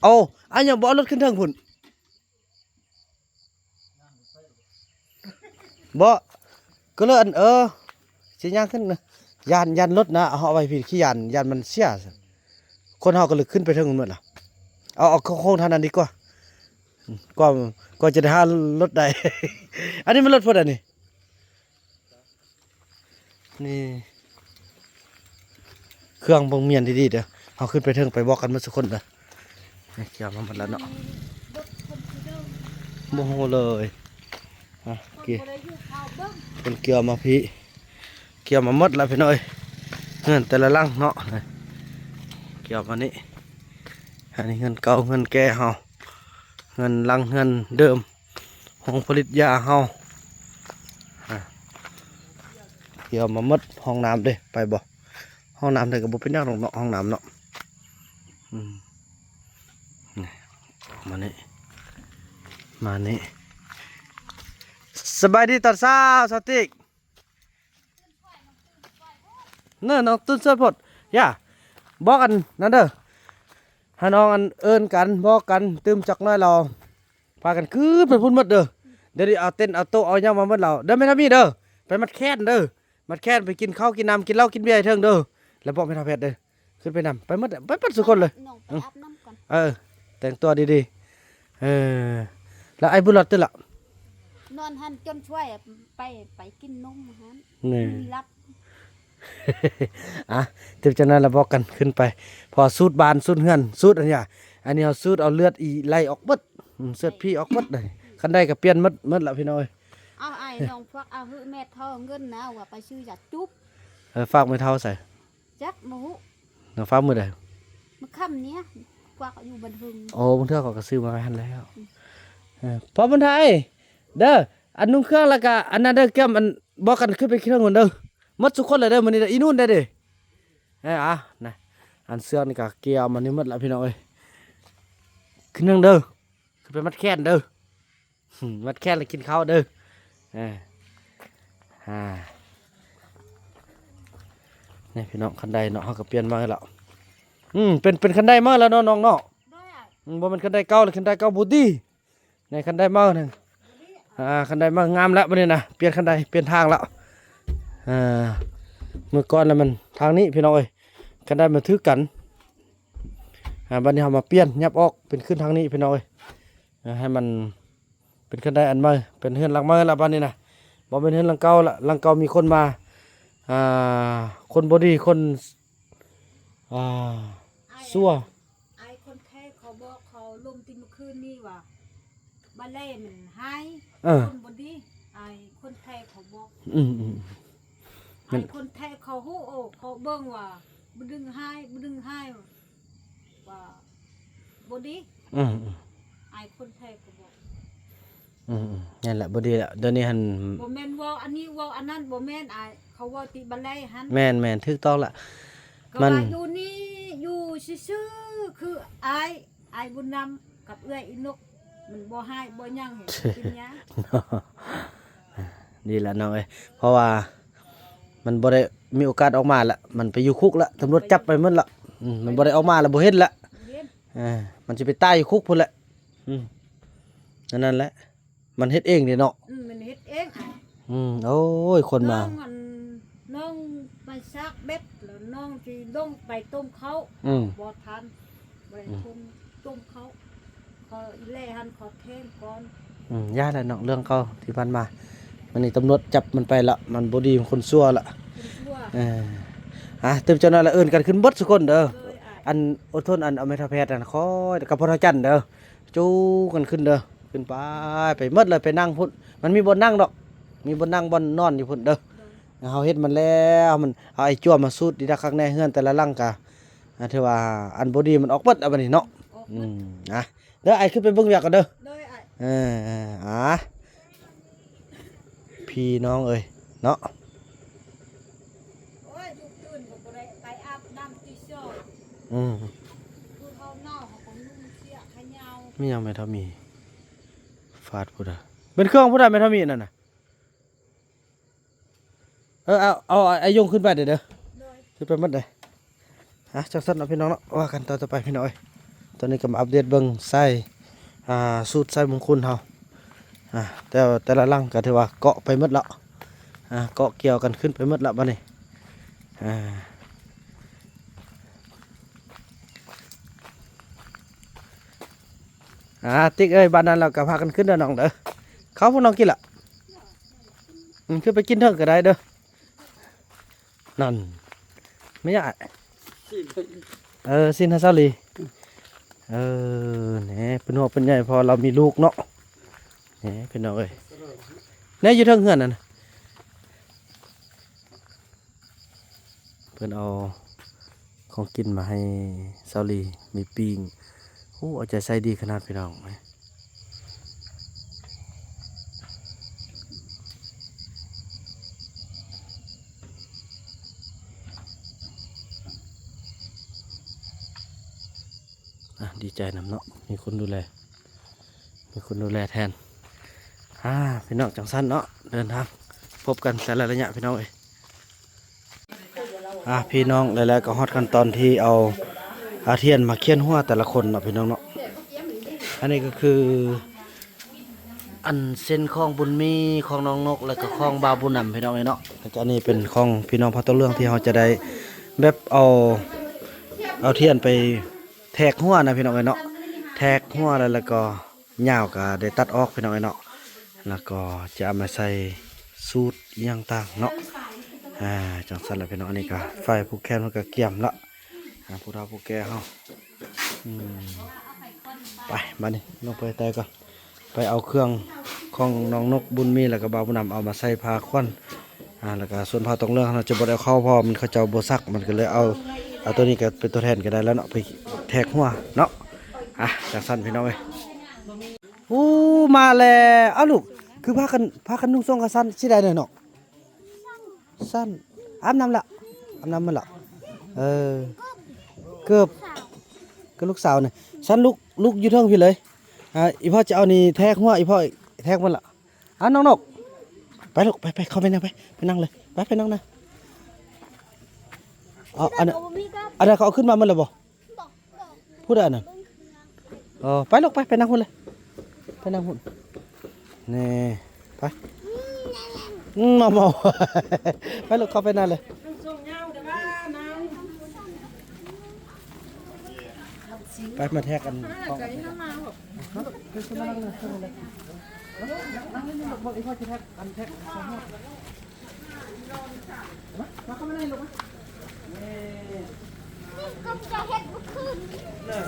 ເອົາ ອ້າຍຍັງບໍ່ເອົາລົດຂຶ້ນເທິງພຸ້ນ? ບໍ່ ກໍເລີຍອັນ ເອີ ຊິຍ່າງຂຶ້ນນະ ຢ້ານ ຢ້ານລົດນະ ເອົາໄວ້ພີ້ ຂີ້ຢ້ານ ຢ້ານມັນເສຍ. ຄົນເຮົາກໍເລີຍຂຶ້ນໄປເທິງໝົດລະ. ເອົາ ເອົາໂຄ້ງທາງນັ້ນດີກວ່າ ກວ່າ ກວ່າຈະໄດ້ຫາລົດໄດ້. ອັນນີ້ມັນລົດຜູ້ໃດນີ້? ນີ້ ເຄື່ອງເບິ່ງມ້ຽນດີໆເດີ້. ເຮົາຂຶ້ນໄປເທິງໄປບອກກັນໝົດທຸກຄົນເດີ້. ນີ້ ກ່ຽວມາໝົດແລ້ວເນາະ ບໍ່ຮູ້ເລີຍ. ອ່ະ ເກັບ ເພິ່ນກ່ຽວມາພີ້ ກ່ຽວມາໝົດແລ້ວພີ່ນ້ອງເອີຍ. ເຮືອນແຕ່ລະຫຼັງເນາະ ກ່ຽວມານີ້. ອັນນີ້ເຮືອນເກົ່າເຮືອນແກ່ເຮົາ. ເຮືອນຫຼັງເຮືອນເດີມ ຫ້ອງຜະລິດຢາເຮົາ ອາ ກຽມາໝົດ. ຫ້ອງນ້ຳເດ້ ໄປບໍ່? ຫ້ອງນ້ຳເດ້ກໍບໍ່ເປັນຫຍັງດອກເນາະ ຫ້ອງນ້ຳເນາະ. ອືມ ນີ້ ອອກມານີ້ ມານີ້. ສະບາຍດີຕອນເຊົ້າ ສາວຕິກ. ເນີ ນ້ອງຕຸ້ນເຊີໂພດ ຢ່າ ບອກອັນນັ້ນເດີ ໃຫ້ນ້ອງອັນເອີ້ນກັນ ບອກກັນ ຕື່ມຈັກໜ້ອຍລາວ ພາກັນຄືນໄປພຸ້ນໝົດເດີ. ດຽວນີ້ເອົາເຕັນ ເອົາໂຕະ ເອົາຫຍັງມາໝົດລາວເດີ ແມ່ທຳມີເດີ. ໄປມັດແຂນເດີ ມັດແຂນ ໄປກິນເຂົ້າກິນນ້ຳ ກິນເຫຼົ້າກິນເບຍໃຫ້ເຖິງເດີ ແລ້ວບອກແມ່ເຖົ້າແພດເດີ. ຂຶ້ນໄປນຳ ໄປໝົດ ໄປໝົດຊຸຄົນເລີຍ. ນ້ອງໄປອືມ ອາບນ້ຳກ່ອນ. ເອີ ແຕ່ງຕົວດີໆ. ເອີ ແລ້ວໄອ້ບຸນລອດຕື່ນລະ? ນອນຫັ້ນຈົນຊ່ວຍໄປ ໄປກິນນົມຫັ້ນ. ນີ້ ນອນຫຼັບ. ອາ ຕື່ມຈັກໜ້ອຍລະບອກກັນຂຶ້ນໄປ ເພາະວ່າສູດບ້ານສູດເຮືອນ ສູດອັນຫຍັງ ອັນນີ້ເຮົາສູດເອົາເລືອດອີໄຫຼອອກເບິດ ອືມ ເລືອດຜີອອກເບິດເລີຍ. ຄັນໄດ້ກໍປ່ຽນໝົດ ໝົດລະພີ່ນ້ອງເອີຍ. ເອົາ ອ້າຍນ້ອງ ພວກເອົາ ຫື້ແມ່ເຖົ້າເງິນນະ ວ່າໄປຊື້ຢາຈູບ. ເອີ ຝາກແມ່ເຖົ້າໃສ? ຈັກ ບໍ່ຮູ້. ນ້ອງຝາກມື້ໃດ? ມື້ຄ່ຳນີ້ ພວກຢູ່ບັນເທິງ. ໂອ້ ບາງເທື່ອເຂົາກໍຊື້ມາໄວ້ຫັ້ນແລ້ວ. ອືມ ເອີ ພໍ່ບຸນໄທເດີ ອັນນຸ່ງເຄື່ອງ ແລ້ວກະອັນນັ້ນເດີ ກຽມອັນ ບອກກັນຂຶ້ນໄປເຄື່ອງພຸ້ນເດີ. ໝົດທຸກຄົນເລີຍເດີ ມື້ນີ້ເດີ ອີນູນໄດ້ເດ້. ເອີ ອາ ນະ ອັນເຊືອກນີ້ກະກຽມອັນນີ້ໝົດລະພີ່ນ້ອງເອີຍ. ຂຶ້ນເທິງເດີ ຂຶ້ນໄປມັດແຂນເດີ. ມັດແຂນແລ້ວກິນເຂົ້າເດີ. ເອີ ອາ ນີ້ພີ່ນ້ອງ ຄັນໄດເນາະ ເຮົາກໍປ່ຽນໃໝ່ແລ້ວ. ອືມ ເປັນ ເປັນຄັນໄດໃໝ່ແລ້ວເນາະນ້ອງເນາະ. ໂດຍ ອືມ ບໍ່ແມ່ນຄັນໄດເກົ່າ ຄັນໄດເກົ່າບໍ່ດີ. ໃນຄັນໄດໃໝ່ນັ້ນ ອາ ຄັນໄດໃໝ່ງາມແລ້ວບັດນີ້ນະ ປ່ຽນຄັນໄດ ປ່ຽນທາງແລ້ວ. ອາ ມື້ກ່ອນລະມັນທາງນີ້ພີ່ນ້ອງເອີຍ ຄັນໄດມັນຖືກກັນ. ອາ ບັດນີ້ເຮົາມາປ່ຽນ ຫຍັບອອກ ເປັນຂຶ້ນທາງນີ້ພີ່ນ້ອງເອີຍ. ເອີ ໃຫ້ມັນເປັນຄັນໄດອັນໃໝ່ ເປັນເຮືອນຫຼັງໃໝ່ລະບາດນີ້ນະ. ບໍ່ແມ່ນເຮືອນຫຼັງເກົ່າລະ ຫຼັງເກົ່າມີຄົນມາ ອ່າ ຄົນບໍ່ດີ ຄົນ ອ່າ ອ້າຍ ຊົ່ວ. ອ້າຍຄົນໄທເຂົາບອກ ເຂົາລົມຕິມື້ຄືນນີ້ວ່າ ບາແລມັນຮ້າຍ ເອີ ຄົນບໍ່ດີ. ອ້າຍຄົນໄທເຂົາບອກ ອືມ ອືມ ອ້າຍຄົນໄທເຂົາຮູ້ ໂອ້ ເຂົາເບິ່ງວ່າ ບະດຶງຮ້າຍ ບະດຶງຮ້າຍ ວ່າບໍ່ດີ. ອືມ ອືມ ອ້າຍຄົນໄທເຂົາບອກ. ອືມ ອືມ ນັ້ນແຫຼະ ບໍ່ດີລະ ດຽວນີ້ຫັ້ນ ບໍ່ແມ່ນເວົ້າອັນນີ້ເວົ້າອັນນັ້ນ ບໍ່ແມ່ນ ອ້າຍ ເຂົາເວົ້າຕິບາແລຫັ້ນ. ແມ່ນໆ ຖືກຕ້ອງລະ ມັນວ່າຢູ່ນີ້ຢູ່ຊື່ໆ ຄືອ້າຍ ອ້າຍບຸນນຳກັບເອື້ອຍອີນົກ ມັນບໍ່ຮ້າຍບໍ່ຫຍັງ ໃຫ້ກິນຢາ. ນີ້ລະນ້ອງເອີຍ ເພາະວ່າມັນບໍ່ໄດ້ມີໂອກາດອອກມາລະ ມັນໄປຢູ່ຄຸກລະ ຕຳຫຼວດຈັບໄປໝົດລະ. ອືມ ມັນບໍ່ໄດ້ອອກມາລະ ບໍ່ເຫັນລະ. ເອີ ມັນຊິໄປຕາຍຢູ່ຄຸກພຸ້ນແຫຼະ. ອືມ ອັນນັ້ນແຫຼະ ມັນເຮັດເອງເດ້ເນາະ. ອືມ ມັນເຮັດເອງ. ອືມ ໂອ້ຍ ຄົນມາ ນ້ອງອັນ ນ້ອງໄປຊາກເບັດ ແລ້ວນ້ອງຊິລົງໄປຕົ້ມເຂົ້າ. ອືມ ບໍ່ທັນ ບໍ່ໄດ້ ອືມ ຕົ້ມ ຕົ້ມເຂົ້າ ຂໍອີແລຫັ້ນ ຂໍແທງກ່ອນ. ອືມ ຢ່າລະນ້ອງ ເລື່ອງເກົ່າທີ່ຜ່ານມາ ມັນນີ້ຕຳຫຼວດຈັບມັນໄປລະ ມັນບໍ່ດີ ມັນຄົນຊົ່ວລະ ຄົນຊົ່ວ. ເອີ ອາ ຕື່ມຈັກໜ້ອຍລະເອີ້ນກັນຂຶ້ນເບິດທຸກຄົນເດີ. ໂດຍ ອັນອົດທົນ ອັນເອົາແມ່ເຖົ້າແພດນັ້ນ ຄ່ອຍກັບພໍ່ເຖົ້າຈັນເດີ ຈູກັນຂຶ້ນເດີ ຂຶ້ນໄປ ໄປໝົດເລີຍ ໄປນັ່ງພຸ້ນ ມັນມີບ່ອນນັ່ງດອກ ມີບ່ອນນັ່ງບ່ອນນອນຢູ່ພຸ້ນເດີ. ໂດຍ ເຮົາເຮັດມັນແລ້ວ ມັນເອົາໄອ້ຈວມມາສູດດີດາຄັກແນ່ ເຮືອນແຕ່ລະຫຼັງກະ ອາ ຖືວ່າອັນບໍ່ດີມັນອອກເບິດແລ້ວບັດນີ້ເນາະ. ອອກເບິດ. ອືມ ອາ ເດີ ອ້າຍຂຶ້ນໄປເບິ່ງວຽກກ່ອນເດີ. ໂດຍ ອ້າຍ. ເອີ ເອີ ອາ ພີ່ນ້ອງເອີຍເນາະ. ໂອ້ຍ ລຸກຕື່ນກໍບໍ່ໄດ້ໄປອາບນ້ຳຕີສອງ. ອືມ ຄືເຮົາໜາວເຮົາກໍນຸ່ງເສື້ອຂະຫຍາວ. ມີຫຍັງແມ່ເຖົ້າມີ ຟາດຜູ້ໃດ ເປັນເຄື່ອງຜູ້ໃດແມ່ເຖົ້າມີນັ້ນນະ? ເອີ ເອົາ ເອົາໄອ້ຍົງຂຶ້ນໄປເດີ ເດີ ໂດຍ ຂຶ້ນໄປໝົດເດີ. ອ່ະ ຈັ່ງຊັ້ນເນາະພີ່ນ້ອງເນາະ ວ່າກັນຕອນຕໍ່ໄປພີ່ນ້ອງເອີຍ. ຕອນນີ້ກໍມາອັບເດດເບິ່ງໄຊ ອ່າ ສູດໄຊມຸງຄຸນເຮົາ ອ່າ ແຕ່ ແຕ່ລະຫຼັງກໍຖືວ່າເກາະໄປໝົດແລ້ວ ອ່າ ເກາະກ່ຽວກັນຂຶ້ນໄປໝົດແລ້ວບັດນີ້. ອ່າ ອ່າ ຕິກເອີຍ ບາດນັ້ນແລ້ວກໍພາກັນຂຶ້ນເດີນ້ອງເດີ ເຂົ້າພວກນ້ອງກິນລະ. ອືມ ຂຶ້ນໄປກິນເທິງກໍໄດ້ເດີ. ນັ້ນ ແມ່ນຫຍັງ? ຊີ້ນ. ເອີ ຊີ້ນໃຫ້ສາວລີ. ເອີ ແໜ ເປັນຫ່ວງເປັນໃຍ ເພາະລາວມີລູກເນາະ. ແໜ ພີ່ນ້ອງເອີຍ ແໜ ຢູ່ເທິງເຮືອນນັ້ນ ເພິ່ນເອົາຂອງກິນມາໃຫ້ສາວລີ ມີປີ້ງ. ໂອ້ ເອົາໃຈໃສ່ດີຂະໜາດ ພີ່ນ້ອງ. ດີໃຈນຳເນາະ ມີຄົນດູແລ ມີຄົນດູແລແທນ. ອ່າ ພີ່ນ້ອງ ຈັ່ງຊັ້ນເນາະ ເດີນທາງ ພົບກັນແຕ່ລະໄລຍະ ພີ່ນ້ອງເອີຍ. ອ່າ ພີ່ນ້ອງ ແລ້ວກໍຮອດຂັ້ນຕອນທີ່ເອົາ ອ່າ ທຽນມາຂຽນຫົວແຕ່ລະຄົນເນາະ ພີ່ນ້ອງເນາະ. ອັນນີ້ກໍຄື ອັນເຊັ່ນຂອງບຸນມີ ຂອງນ້ອງນົກ ແລ້ວກໍຂອງບ່າວບຸນນຳ ພີ່ນ້ອງເອີຍເນາະ. ແລ້ວກໍອັນນີ້ເປັນຂອງພີ່ນ້ອງເຜົ່າຕອງເຫຼືອງ ທີ່ເຮົາຈະໄດ້ແບບເອົາ ເອົາທຽນໄປແທກຫົວນະ ພີ່ນ້ອງເອີຍເນາະ. ແທກຫົວແລ້ວ ແລ້ວກໍຍາວກໍໄດ້ຕັດອອກ ພີ່ນ້ອງເອີຍເນາະ. ແລ້ວກໍຈະເອົາມາໃສ່ສູດອີ່ຫຍັງຕ່າງເນາະ. ອ່າ ຈັ່ງຊັ້ນລະ ພີ່ນ້ອງ. ອັນນີ້ກໍຝ່າຍຜູກແຂນເພິ່ນກໍກຽມລະ ອ່າ ຜູ້ເຖົ້າຜູ້ແກ່ເຮົາ. ອືມ ໄປ ບາດນີ້ລົງໄປແຕ່ກ່ອນ ໄປເອົາເຄື່ອງຂອງນ້ອງນົກ ບຸນມີ ແລ້ວກໍບ່າວບຸນນຳ ເອົາມາໃສ່ຜ້າຂວັນ. ອ່າ ແລ້ວກໍສ່ວນຜ້າຕອງເຫຼືອງເຮົາຈະບໍ່ໄດ້ເອົາເຂົ້າ ເພາະວ່າມັນ ເຂົາເຈົ້າບໍ່ຊັກ ມັນກໍເລີຍເອົາ ເອົາໂຕນີ້ກໍເປັນຕົວແທນກໍໄດ້ແລ້ວເນາະ ໄປແທກຫົວເນາະ. ອ່າ ຈັ່ງຊັ້ນ ພີ່ນ້ອງເອີຍ. ໂອ້ ມາແລ້ວ. ເອົ້າ ລູກ ຄືພາກັນ ພາກັນນຸ່ງສົ້ງຂາສັ້ນຊິໄດ້ເນາະ. ສັ້ນ ອາບນ້ຳລະ ອາບນ້ຳໝົດລະ. ເອີ ເກີບ ເກີບລູກສາວນີ້. ຊັ້ນລູກ ລູກຢູ່ເທິງພີ້ເລີຍ. ອ່າ ອີພໍ່ຈະເອົານີ້ແທກຫົວ ອີພໍ່ແທກໝົດລະ. ອ່າ ນ້ອງນົກ ໄປລູກ ໄປ ໄປ ເຂົ້າໄປນັ່ງ ໄປ ໄປນັ່ງເລີຍ ໄປ ໄປນັ່ງນະ. ເອົາ ອັນນັ້ນ ອັນນັ້ນເຂົາເອົາຂຶ້ນມາໝົດແລ້ວບໍ່? ຜູ້ໃດນັ້ນ? ເອີ ໄປລູກ ໄປ ໄປນັ່ງພຸ້ນເລີຍ ໄປນັ່ງພຸ້ນ. ນີ້ ໄປ ອືມ ມາ ມາ ໄປລູກ ເຂົ້າໄປໃນເລີຍ. ໄປ ມາແທກກັນ ມາເຂົ້າມາໃນລູກ ມາ ມາເຂົ້າມາໃນລູກ ມາ. ນີ້ ນີ້ກໍຈະເຮັດບໍ່ຄືນນີ້. ເອີ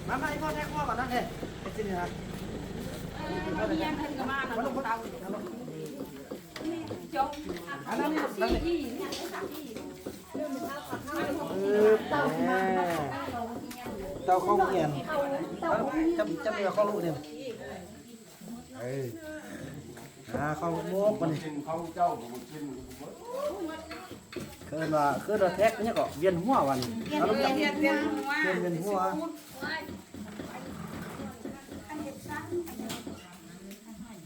ມາ ມາ ອີພໍ່ແທກຫົວກ່ອນນະ. ເອີ ເຮັດຊິນີ້ນະ ມາລູກ ມາເອົາ ມາລູກ. ອັນນັ້ນນີ້ ອັນນັ້ນນີ້ ເອີ ເຕົ້າເຂົ້າໂຮງຮຽນ ຈຳ ຈຳເນື້ອຂອງລູກນີ້. ເອີ ຫາເຂົ້າໝົກບາດນີ້ ເຂົາເຈົ້າບໍ່ກິນ. ເອີ້ນວ່າ ເອີ້ນວ່າແທກຫຍັງເກາະ ວຽນຫົວວ່ານີ້. ວຽນ ວຽນ ວຽນຫົວ ວຽນ ວຽນຫົວ.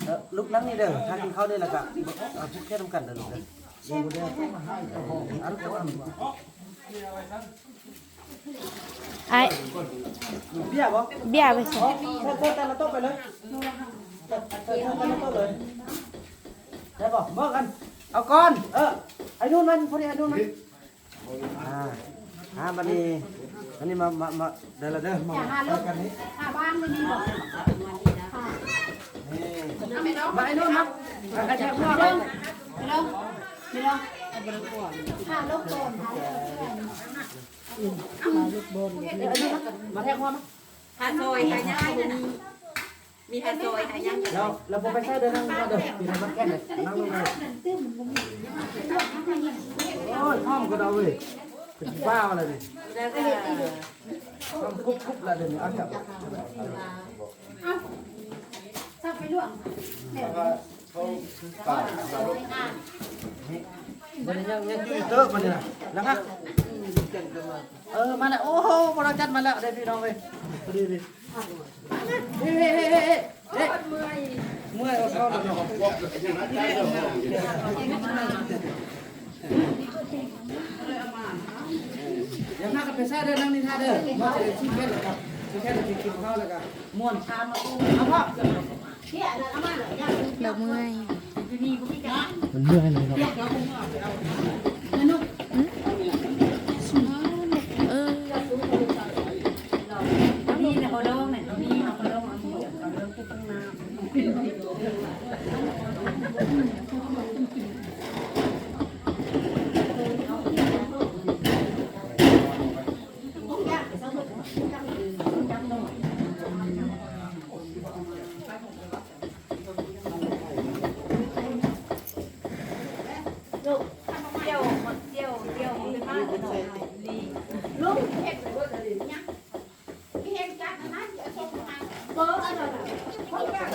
ເອີ ລູກນັ່ງນີ້ເດີ ຖ້າກິນເຂົ້ານີ້ແລ້ວກະ ເອົາຜູກແຂນນຳກັນເດີລູກເດີ. ອ້າຍ ເບຍບໍ່? ເບຍໄປໃສ? ເຊີນ ເຊີນແຕ່ລະໂຕະໄປເລີຍ ເຊີນແຕ່ລະໂຕະເລີຍ ໄດ້ບໍ່? ເບິ່ງກັນ ເອົາກ່ອນ ເອີ ໄອ້ນຸ່ນມັນ ພໍດີໄອ້ນຸ່ນມັນ. ອ່າ ອ່າ ບັດນີ້ ອັນນີ້ມາ ມາ ມາ ໄດ້ລະເດີ ມາ ມາກັນນີ້ ຫາວາງຢູ່ນີ້ບໍ່? ນີ້ ມາໄອ້ນຸ່ນມາ ມາກະແທກຫົວ ໄປລົງ ໄປລົງ ໄປລົງ ຫາລົງກ່ອນ ຫາລົງກ່ອນ. ມາແທກຫົວມາ ຫາຊອຍຫາຫຍັງກໍບໍ່ມີ ມີຫາຊອຍຫາຫຍັງ. ແລ້ວ ແລ້ວບໍ່ໄປໃສເດີ ນັ່ງເດີ ກິນໃຫ້ມັນແຂງເດີ ນັ່ງລົງເດີ. ໂອ້ຍ ພ້ອມກໍໄດ້ເວີຍ ເປັນບ້າແລ້ວນີ້ ແລ້ວກໍ ພ້ອມກຸບໆແລ້ວເດີນີ້. ເອົາ ເອົາ ສັບໄປລວກ ເຂົາປາດ ບັດນີ້ຍັງ ຍັງຢູ່ເຕີບບັດນີ້ນະ ແລ້ວກະ ເອີ ມາແລ້ວ ໂອ້ໂຫ ພວກເຮົາຈັດມາແລ້ວເດ້ພີ່ນ້ອງເອີຍ ພໍດີເດ້ ເຮີ້ ເຮີ້ ເຮີ້ ເຮີ້ ເຮີ້ ເມື່ອຍ ເມື່ອຍ ເມື່ອຍ ເອົາເຂົ້າແລ້ວເນາະ ຢ່າພາກັນໄປໃສເດີ ນັ່ງນີ້ຖ້າເດີ ມາຈະໄດ້ຊິເຮັດແລ້ວກໍຊິເຮັດ ກິນເຂົ້າແລ້ວກໍ ມ່ວນຊາມມາໂອ້ ເອົາພໍ່ ດອກເມື່ອຍ ມັນເມື່ອຍເລີຍເນາະ ເອີ ນີ້ແຫຼະ ເຂົາດອງນະ ນີ້ເຂົາດອງ ເອົາດອງ ເອົາ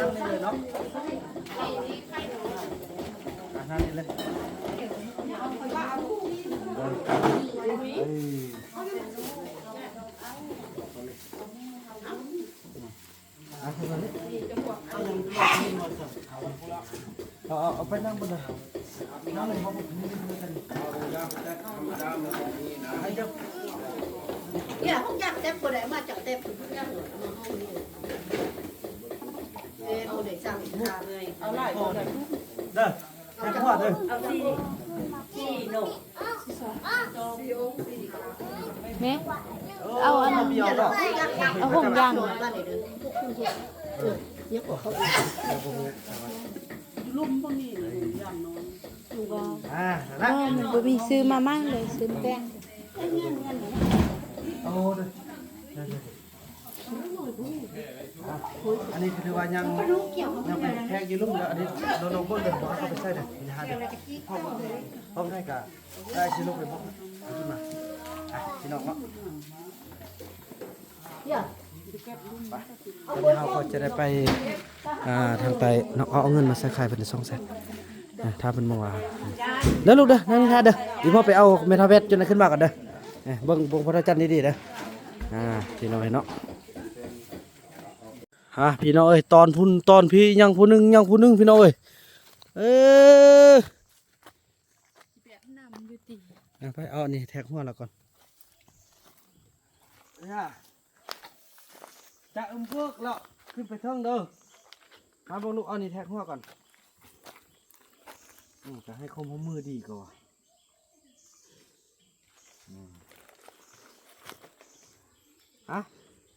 ດອງ ເອົາດອງ ອັນນັ້ນເລີຍ ເອີ. ເອົາ ເອົາ ເອົາໄປນັ່ງບົນນັ້ນ ນັ່ງເລີຍ. ເອີ ພວກຢາກແຊບບໍ່ໄດ້ມາຈັກແຊບ ເອີ ຜູ້ໃດສັ່ງ ເອົາຫຼາຍ ເດີ ແຊບກວ່າເດີ ເອົາສີ່ ສີ່ໂນ. ແມ່ ເອົາອັນ ເອົາຫົງຢາງ ເອີ ເອີ ຢູ່ລຸ່ມບໍ່ມີຫົງຢາງນອນ ອ່າ ນັ້ນລະ ບໍ່ມີ ຊື້ມາໃໝ່ເລີຍ ຊື້ມາແຕ່ງ ໂອ້ ເດີ ເດີ ເດີ. ອ່ະ ອັນນີ້ກໍຖືວ່າຍັງ ຍັງເປັນແຂກຢູ່ລຸ່ມເດີ ອັນນີ້ລອງເບິ່ງເດີ ບໍ່ເອົາເຂົ້າໄປໃສ່ເດີ ນີ້ຫາເດີ ພ້ອມ ພ້ອມໄດ້ກະໄດ້ຊິລົງໄປເບິ່ງ ເອົາຂຶ້ນມາ ອ່ະ ພີ່ນ້ອງເນາະ ໄປ ຕອນນີ້ເຮົາກໍຈະໄດ້ໄປ ອ່າ ທາງໃຕ້ເນາະ ເອົາເງິນມາໃສ່ຂາຍເພິ່ນໄດ້ສອງແສນ ອ່າ ຖ້າເພິ່ນບໍ່ວ່າ ເດີລູກເດີ ນັ່ງຖ້າເດີ ອີພໍ່ໄປເອົາແມ່ທ້າວແວດຈົນໄດ້ຂຶ້ນມາກ່ອນເດີ ເອີ ເບິ່ງ ເບິ່ງພໍ່ທ້າວຈັນດີໆເດີ ອ່າ ພີ່ນ້ອງເອີຍເນາະ. ອ່າ ພີ່ນ້ອງເອີຍ ຕອນພຸ້ນຕອນພີ້ ຫຍັງຜູ້ໜຶ່ງ ຫຍັງຜູ້ໜຶ່ງ ພີ່ນ້ອງເອີຍ ເອີ ແບບນຳຢູ່ຕິ ອ່າ ໄປເອົາອັນນີ້ແທກຫົວລາວກ່ອນ ຈະອຶມເພິກລະ ຂຶ້ນໄປເທິງເດີ ມາເບິ່ງລູກ ເອົານີ້ແທກຫົວກ່ອນ ອື ຈະໃຫ້ຄວາມຮ່ວມມືດີກວ່າ ອື ອ່ະ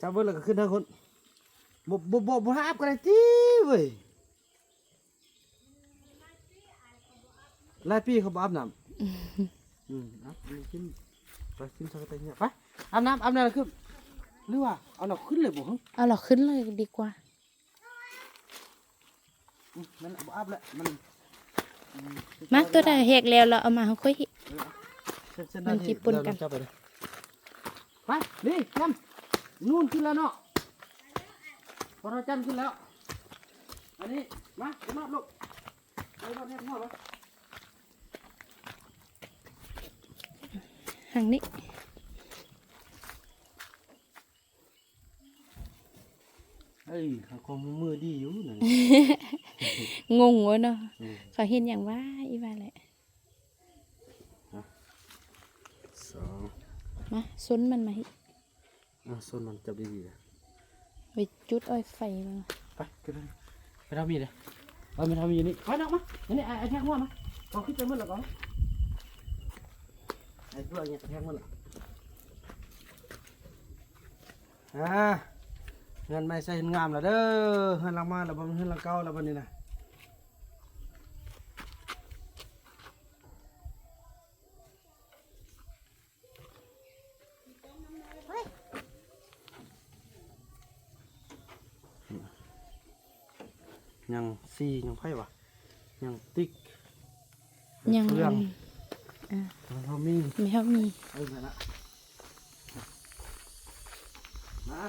ຈັບເບິ່ງແລ້ວກໍຂຶ້ນເທິງພຸ້ນ ບໍ່ ບໍ່ ບໍ່ ບໍ່ຫາບກໍໄດ້ຕິເວີຍ ຫຼາຍປີເຂົາບໍ່ອາບນ້ຳ ອື ອາບ ກິນ ໄປກິນຊາກະແຕເຍ ໄປ ອາບນ້ຳ ອາບນ້ຳແລ້ວຂຶ້ນ ຫຼືວ່າເອົາລາວຂຶ້ນເລີຍບໍ່ ເອົາລາວຂຶ້ນເລີຍດີກວ່າ. ອືມ ນັ້ນແຫຼະ ບໍ່ອາບແລ້ວ ມັນ ອືມ ມາ ຕົວໃດແຮກແລ້ວ ລາວເອົາມາໃຫ້ຂ້ອຍ ເອີ ເອົາ ມັນຊິປົນກັນ ຈັບໄປເລີຍ ໄປ ນີ້ ນຳ ນູນຂຶ້ນແລ້ວເນາະ ພໍເທົ່າຈັນຂຶ້ນແລ້ວ ອັນນີ້ ມາ ມາລູກ ໄປລົດແຮກຫົວມາ ທາງນີ້. ເອີຍ ເຂົາຄວາມຮ່ວມມືດີຢູ່ນັ້ນ ງົງເວີເນາະ ອືມ ເຂົາເຮັດຫຍັງວະ ອີ່ຫວ່າແຫຼະ ຮະ ສອງ ມາ ຊົນມັນມາ ອ່າ ຊົນມັນ ຈັບດີໆ ໄປຈຸດອ້ອຍໄຟມັນ ໄປ ຂຶ້ນໄປ ໄປທາງນີ້ເດ້ ໄປ ໄປທາງນີ້ ໄປນອກມາ ນີ້ ໄອ້ ໄອ້ແທກຫົວມາ ເອົາຂຶ້ນໄປໝົດແລ້ວກໍ ໄອ້ຕົວນີ້ແທກໝົດແລ້ວ. ອ່າ ເຮືອນໃໝ່ໃສ່ເຮືອນງາມແລ້ວເດີ ເຮືອນຫຼັງໃໝ່ແລ້ວ ບໍ່ແມ່ນເຮືອນຫຼັງເກົ່າແລ້ວບັດນີ້ນະ ຍັງສີ່ ຍັງໃຜວະ ຍັງຕິກ ຍັງ ເຟືອງ ອ່າ ແມ່ເຮົາມີ ແມ່ເຮົາມີ ເອີ ນັ້ນລະ ມາ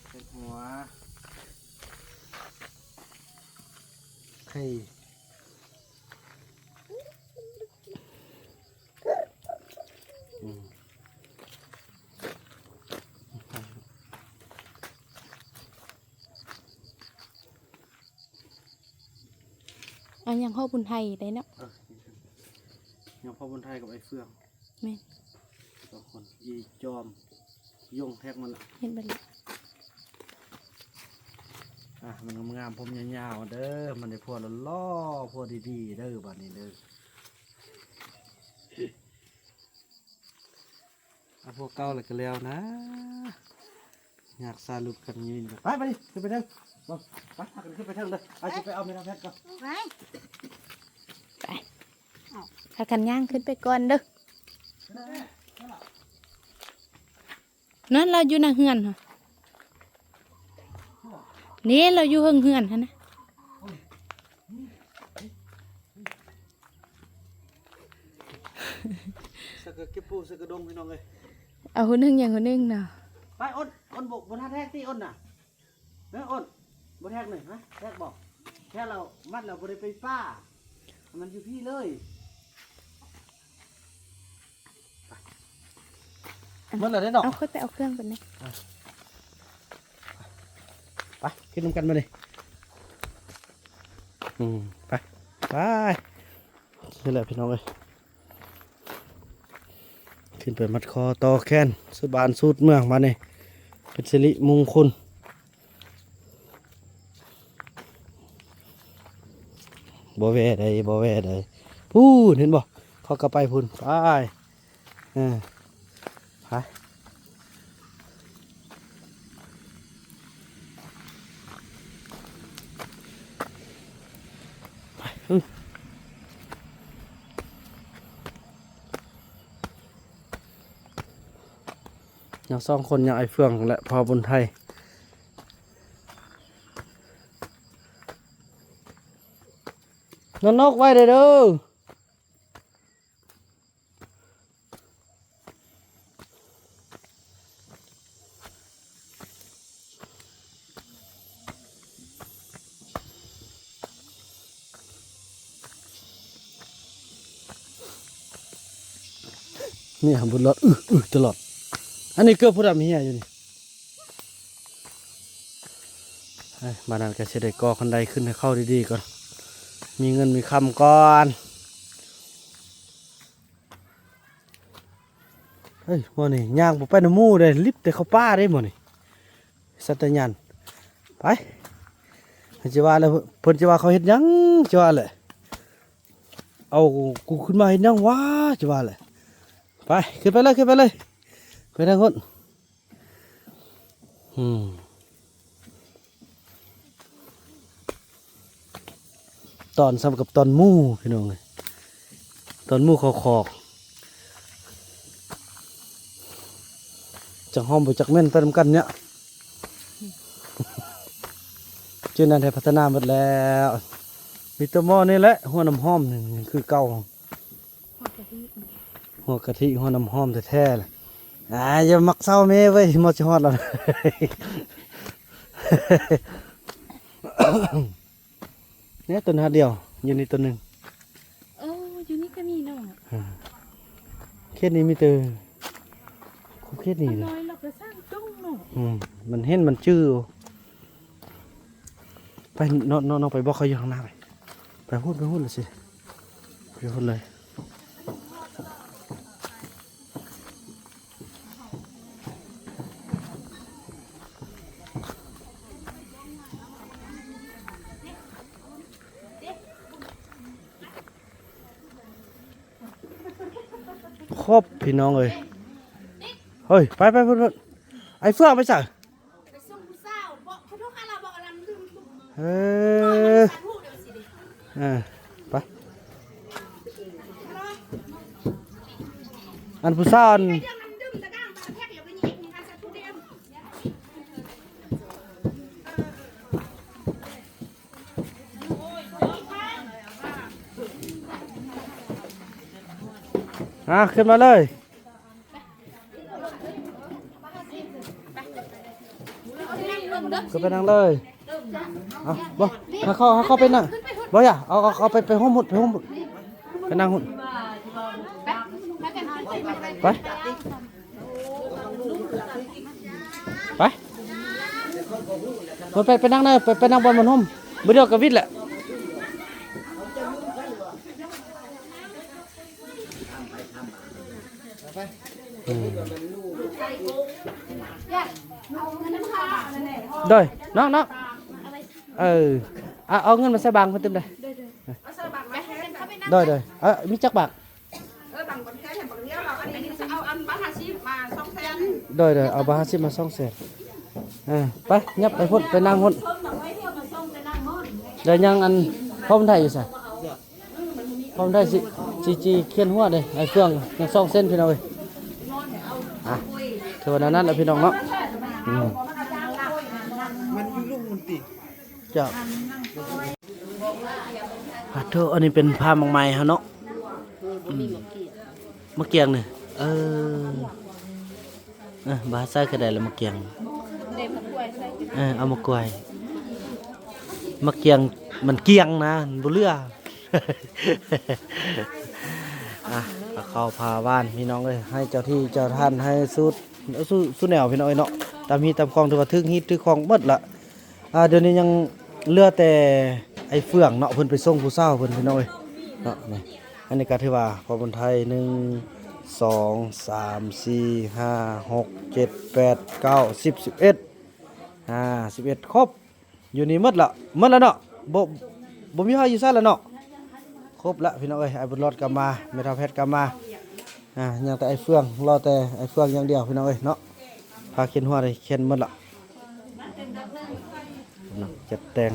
ເຮັດຫົວ ໄຂ່ ອືມ ອັນຍັງພໍ່ບຸນໄທໄດ້ເນາະ ເອີ ຍັງພໍ່ບຸນໄທກັບໄອ້ເຟືອງ ແມ່ນ ສອງຄົນ ອີຈອມ ຍົງແທກມັນລະ ເຮັດເບິດລະ ອ່ະ ມັນງາມໆ ຜົມຍາວໆ ເດີ ມັນໄດ້ຜົວຫຼໍ່ໆ ຜົວດີໆ ເດີ ບາດນີ້ເດີ ເອົາຜົວເກົ່າແລ້ວກໍແລ້ວນະ ຍາກສາຫຼຸດກັນຢູ່ນີ້ ໄປ ໄປ ຂຶ້ນໄປເທິງ ໄປ ພາກັນຂຶ້ນໄປເທິງເດີ ອ້າຍຊິໄປເອົາແມ່ນາງແພດກ່ອນ ໄປ ໄປ ພາກັນຍ່າງຂຶ້ນໄປກ່ອນເດີ. ນັ້ນລາວຢູ່ໜ້າເຮືອນຫັ້ນ ນີ້ລາວຢູ່ເທິງເຮືອນຫັ້ນນະ ສັກກະເກັບປູ ສັກກະດົງ ພີ່ນ້ອງເອີຍ ເອົາຫົວໜຶ່ງຫຍັງຫົວໜຶ່ງເນາະ ໄປ ອົນ ອົນ ບໍ່ ບໍ່ທັນແທກຕິ ອົນນະ. ເອີ ອົນ ບໍ່ແທກໜ້ອຍ ຮະ ແທກບໍ່ ແທກແລ້ວມັດແລ້ວບໍ່ໄດ້ໄປປ່າ ມັນຢູ່ພີ້ເລີຍ ໄປ ໝົດແລ້ວເດ້ເນາະ ເອົາ ຄ່ອຍໄປເອົາເຄື່ອງກ່ອນເດ້. ອ່ະ ໄປ ຂຶ້ນນຳກັນບາດນີ້. ອືມ ໄປ ໄປ. ນີ້ແຫຼະພີ່ນ້ອງເອີຍ ຂຶ້ນໄປມັດຄໍຕໍ່ແຂນ ສະບານສູດເມືອງບາດນີ້ ເປັນສິລິມຸງຄຸນ. ບໍ່ແວ່ໃດ ບໍ່ແວ່ໃດ ພຸ້ນເຫັນບໍ່ ເຂົາກໍໄປພຸ້ນ ໄປ ເອີ ໄປ ໄປ ອື ຍັງສອງຄົນ ຍັງອ້າຍເຟືອງ ແລະ ພໍ່ບຸນໄທ. ນອນນົກໄວ້ເດີ ເດີ. ເມຍບຸນຫຼອດ ອຶ ອຶ ຕະຫຼອດ. ອັນນີ້ເກືອບຜູ້ດຳເຮຍຢູ່ນີ້. ເອີຍ ບາດນັ້ນກໍຊິໄດ້ກໍ່ຄັນໄດຂຶ້ນໃຫ້ເຂົາດີໆກ່ອນ ມີເງິນມີຄຳກ່ອນ. ເອີຍ ມື້ນີ້ຍ່າງບໍ່ໄປນຳໝູ່ເດ້ ລິບແຕ່ເຂົ້າປ່າເດ້ມື້ນີ້ ສັດຕະຍານ. ໄປ ເພິ່ນຊິວ່າແລ້ວ ເພິ່ນຊິວ່າເຂົາເຮັດຫຍັງ ຊິວ່າແຫຼະ ເອົາກູຂຶ້ນມາເຮັດຫຍັງຫວາ ຊິວ່າແຫຼະ. ໄປ ຂຶ້ນໄປເລີຍ ຂຶ້ນໄປເລີຍ ໄປທາງພຸ້ນ. ອືມ ຕອນສ່ຳກັບຕອນໝູ່ພີ່ນ້ອງເອີຍ ຕອນໝູ່ເຂົ້າຄອກ ຈັກຫອມບໍ່ຈັກເໝັນໄປນຳກັນເນາະ. ຈຸດນັ້ນໄດ້ພັດທະນາໝົດແລ້ວ ມີແຕ່ໝໍ້ນີ້ແຫຼະ ຫົວນ້ຳຫອມນີ້ຍັງຄືເກົ່າ. ຫົວກະທິ ຫົວກະທິ ຫົວນ້ຳຫອມແທ້ໆ ລະ ອ່າ ຢ່າມັກເຊົາແມ່ເວີຍ ມາຊິຮອດແລ້ວ ແນ່ ຕົ້ນຮາກດຽວ ຢູ່ນີ້ຕົ້ນໜຶ່ງ. ໂອ້ ຢູ່ນີ້ກໍມີເນາະ ອ່າ ເຂດນີ້ມີແຕ່ ເຂດນີ້ ມັນນ້ອຍ ລະກໍສ້າງຕົງເນາະ ອືມ ມັນເຫັນ ມັນຈື່. ໄປ ນ້ອງ ນ້ອງ ນ້ອງໄປບອກເຂົາຢູ່ຂ້າງໜ້າໄປ ໄປພຸ້ນ ໄປພຸ້ນລະຊິ ໄປພຸ້ນເລີຍ. ຄົບ ພີ່ນ້ອງເອີຍ ເຮີ້ຍ ໄປ ໄປ ພຸ້ນ ພຸ້ນ ໄອ້ເຟືອງໄປໃສ? ໄປສົ່ງຜູ້ສາວ ບອກ ຂໍໂທດຄ່ະ ລາວບອກ ອັນນັ້ນ ເອີ ເອີ ໄປ ອັນຜູ້ສາວ ອັນ ອ່າ ຂຶ້ນມາເລີຍ. ກໍໄປນັ່ງເລີຍ ເອົາ ບໍ່ ໃຫ້ເຂົາ ໃຫ້ເຂົາໄປນັ່ງ ບໍ່ຢ່າ ເອົາ ເອົາ ເອົາໄປ ໄປຮົ່ມພຸ້ນ ໄປຮົ່ມພຸ້ນ ໄປນັ່ງພຸ້ນ ໄປ ໄປ ໄປ ໄປ ໄປນັ່ງເນີ ໄປ ໄປນັ່ງບ່ອນມັນຮົ່ມ ມື້ດຽວກໍວິດແຫຼະ. ອືມ ໂດຍ ນ້ອງ ນ້ອງ ເອີ ເອົາ ເອົາເງິນມາໃສ່ບັງເພິ່ນຕື່ມເດ້ ໂດຍ ໂດຍ ເອີ ມີຈັກບາດ? ເອີ ບັງບໍ່ແທ້ ແຖມບັງດຽວ ເອົາອັນນີ້ ເອົາອັນບາດຫ້າສິບມາສອງແສນ ໂດຍ ໂດຍ ເອົາບາດຫ້າສິບມາສອງແສນ ເອີ ໄປ ຫຍັບໄປພຸ້ນ ໄປນັ່ງພຸ້ນ ໄດ້ຍັງອັນ ພ້ອມໄດ້ຢູ່ຊະ? ພ້ອມໄດ້ຊິ ຊິ ຊິຂຽນຫົວເດ້ ໄອ້ເຟືອງຍັງສອງເສັ້ນ ພີ່ນ້ອງເອີຍ ອ່ະ ຖືວ່າແນວນັ້ນແຫຼະພີ່ນ້ອງເນາະ ອືມ ມັນຢູ່ລຸ່ມມັນຕິ ເຈົ້າ ພາໂທ ອັນນີ້ເປັນພາໝາກໄມ້ເຮົາເນາະ ອືມ ໝາກກຽງນີ້ ເອີ ເອີ ບໍ່ໃສ່ກໍໄດ້ລະ ໝາກກຽງ ເອີ ເອົາໝາກກ້ວຍ ໝາກກຽງມັນກຽງນະ ມັນບໍ່ເຫຼືອ. ອ່ະ ພາເຂົ້າພາຫວ່ານພີ່ນ້ອງເອີຍ ໃຫ້ເຈົ້າທີ່ເຈົ້າທ່ານ ໃຫ້ສຸດ ສຸ ສຸແນວພີ່ນ້ອງເອີຍເນາະ ຕາມຮີດຕາມຄອງ ຖືວ່າຖືກຮີດຖືກຄອງໝົດລະ. ອ່າ ດຽວນີ້ຍັງເຫຼືອແຕ່ໄອ້ເຟືອງເນາະ ເພິ່ນໄປສົ່ງຜູ້ສາວເພິ່ນພີ່ນ້ອງເອີຍເນາະ. ນີ້ ອັນນີ້ກໍຖືວ່າພໍ່ບຸນໄທ ໜຶ່ງ ສອງ ສາມ ສີ່ ຫ້າ ຫົກ ເຈັດ ແປດ ເກົ້າ ສິບ ສິບເອັດ ອ່າ ສິບເອັດ ຄົບ ຢູ່ນີ້ໝົດລະ ໝົດລະເນາະ ບໍ່ ບໍ່ມີໃຜຢູ່ໃສລະເນາະ ຄົບລະພີ່ນ້ອງເອີຍ. ອ້າຍບຸນຫຼອດກໍມາ ແມ່ເຖົ້າແພັດກໍມາ ອ່າ ຍັງແຕ່ໄອ້ເຟືອງ ລໍແຕ່ໄອ້ເຟືອງຢ່າງດຽວພີ່ນ້ອງເອີຍເນາະ. ຜ້າເຂັນຫົວໄດ້ເຂັນໝົດລະ ກຳລັງຈັດແຕ່ງ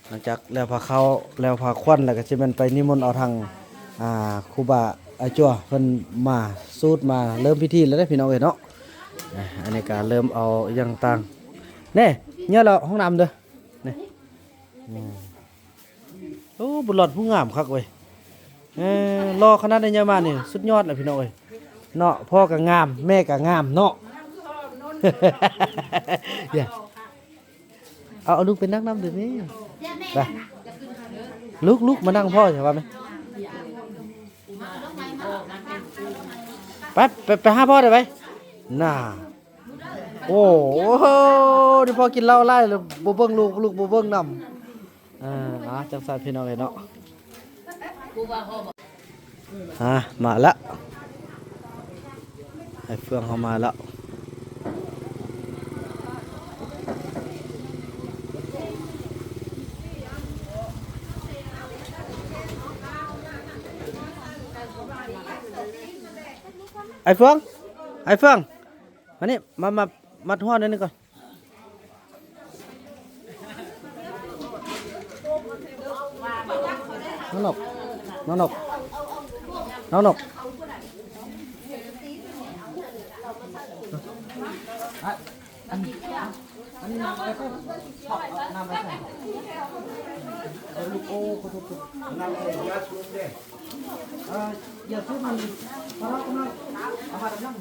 ຫຼັງຈາກແລ້ວພາເຂົ້າ ແລ້ວພາຂວັນ ແລ້ວກໍຊິແມ່ນໄປນິມົນເອົາທາງ ອ່າ ຄູບາອາຈົວເພິ່ນມາສູດ ມາເລີ່ມພິທີແລ້ວເດ້ພີ່ນ້ອງເອີຍເນາະ. ອ່າ ອັນນີ້ກໍເລີ່ມເອົາຫຍັງຕ່າງ ແນ່ ເຍອະແລ້ວ ຫ້ອງນ້ຳເດີ ນີ້ ອືມ ໂອ້ ບຸນຫຼອດຜູ້ງາມຄັກເວີຍ ເອີ ຫຼໍ່ຂະໜາດນີ້ໃຫຍ່ມານີ້ ສຸດຍອດແລ້ວພີ່ນ້ອງເອີຍເນາະ. ພໍ່ກໍງາມ ແມ່ກໍງາມເນາະ ເອົາ ເອົາລູກໄປນັ່ງນຳເດີແມ່ ໄປ ລູກ ລູກມານັ່ງພໍ່ຊະວ່າແມ່ ໄປ ໄປ ໄປຫາພໍ່ເດີໄປ ນ່າ. ໂອ້ໂຫ ນີ້ພໍ່ກິນເຫຼົ້າຫຼາຍແລ້ວ ບໍ່ເບິ່ງລູກ ລູກບໍ່ເບິ່ງນຳ. ອ່າ ອ່າ ຈັ່ງຊັ້ນພີ່ນ້ອງເອີຍເນາະ ອ່າ ມາລະ ໄອ້ເຟືອງເຮົາມາລະ. ໄອ້ເຟືອງ ໄອ້ເຟືອງ ມານີ້ ມາ ມາມັດຫົວໜ້ອຍໜຶ່ງກ່ອນ ນ້ອງນົກ ນ້ອງນົກ ນ້ອງນົກ ອັນ ອັນນີ້ນ້ຳໄປໃສ່ ນ້ຳໄປໃສ່ ເອີ ລູກ ໂອ້ ຂໍໂທດ ນ້ຳໃສ່ຢາສູບເດ້. ເອີ ຢາສູບມັນ ພາລາກຳລັງ ອາຫານກຳລັງ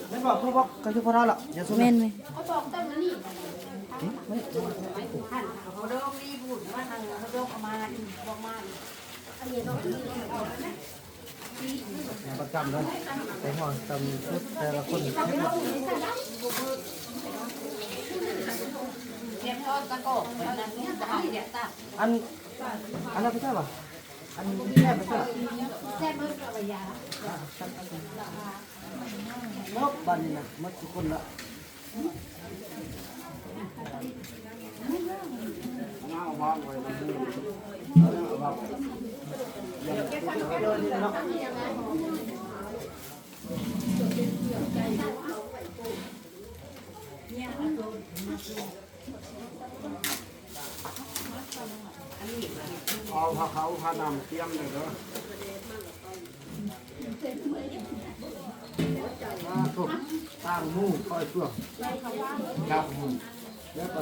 ແມ່ນບອກ ເພິ່ນບອກ ກໍຄືພາລາລະ ຢາສູບ ແມ່ນໆ ປະຈຳເລີຍ ໄປຮອດຕຳຊຸດແຕ່ລະຄົນ ອັນ ອັນນັ້ນໄປໃສ່ຫວາ? ອັນນີ້ແຊບບໍ່? ແຊບເບິດກໍວ່າຢາ ໝົດບາດນີ້ນະ ໝົດທຸກຄົນລະ. ເອົາພາເຂົ້າພານ້ຳຕຽມໄດ້ເດີ ຕ່າງໝູ່ຄ່ອຍຊ່ວງ ຈັບໝູ່ ແລ້ວກໍ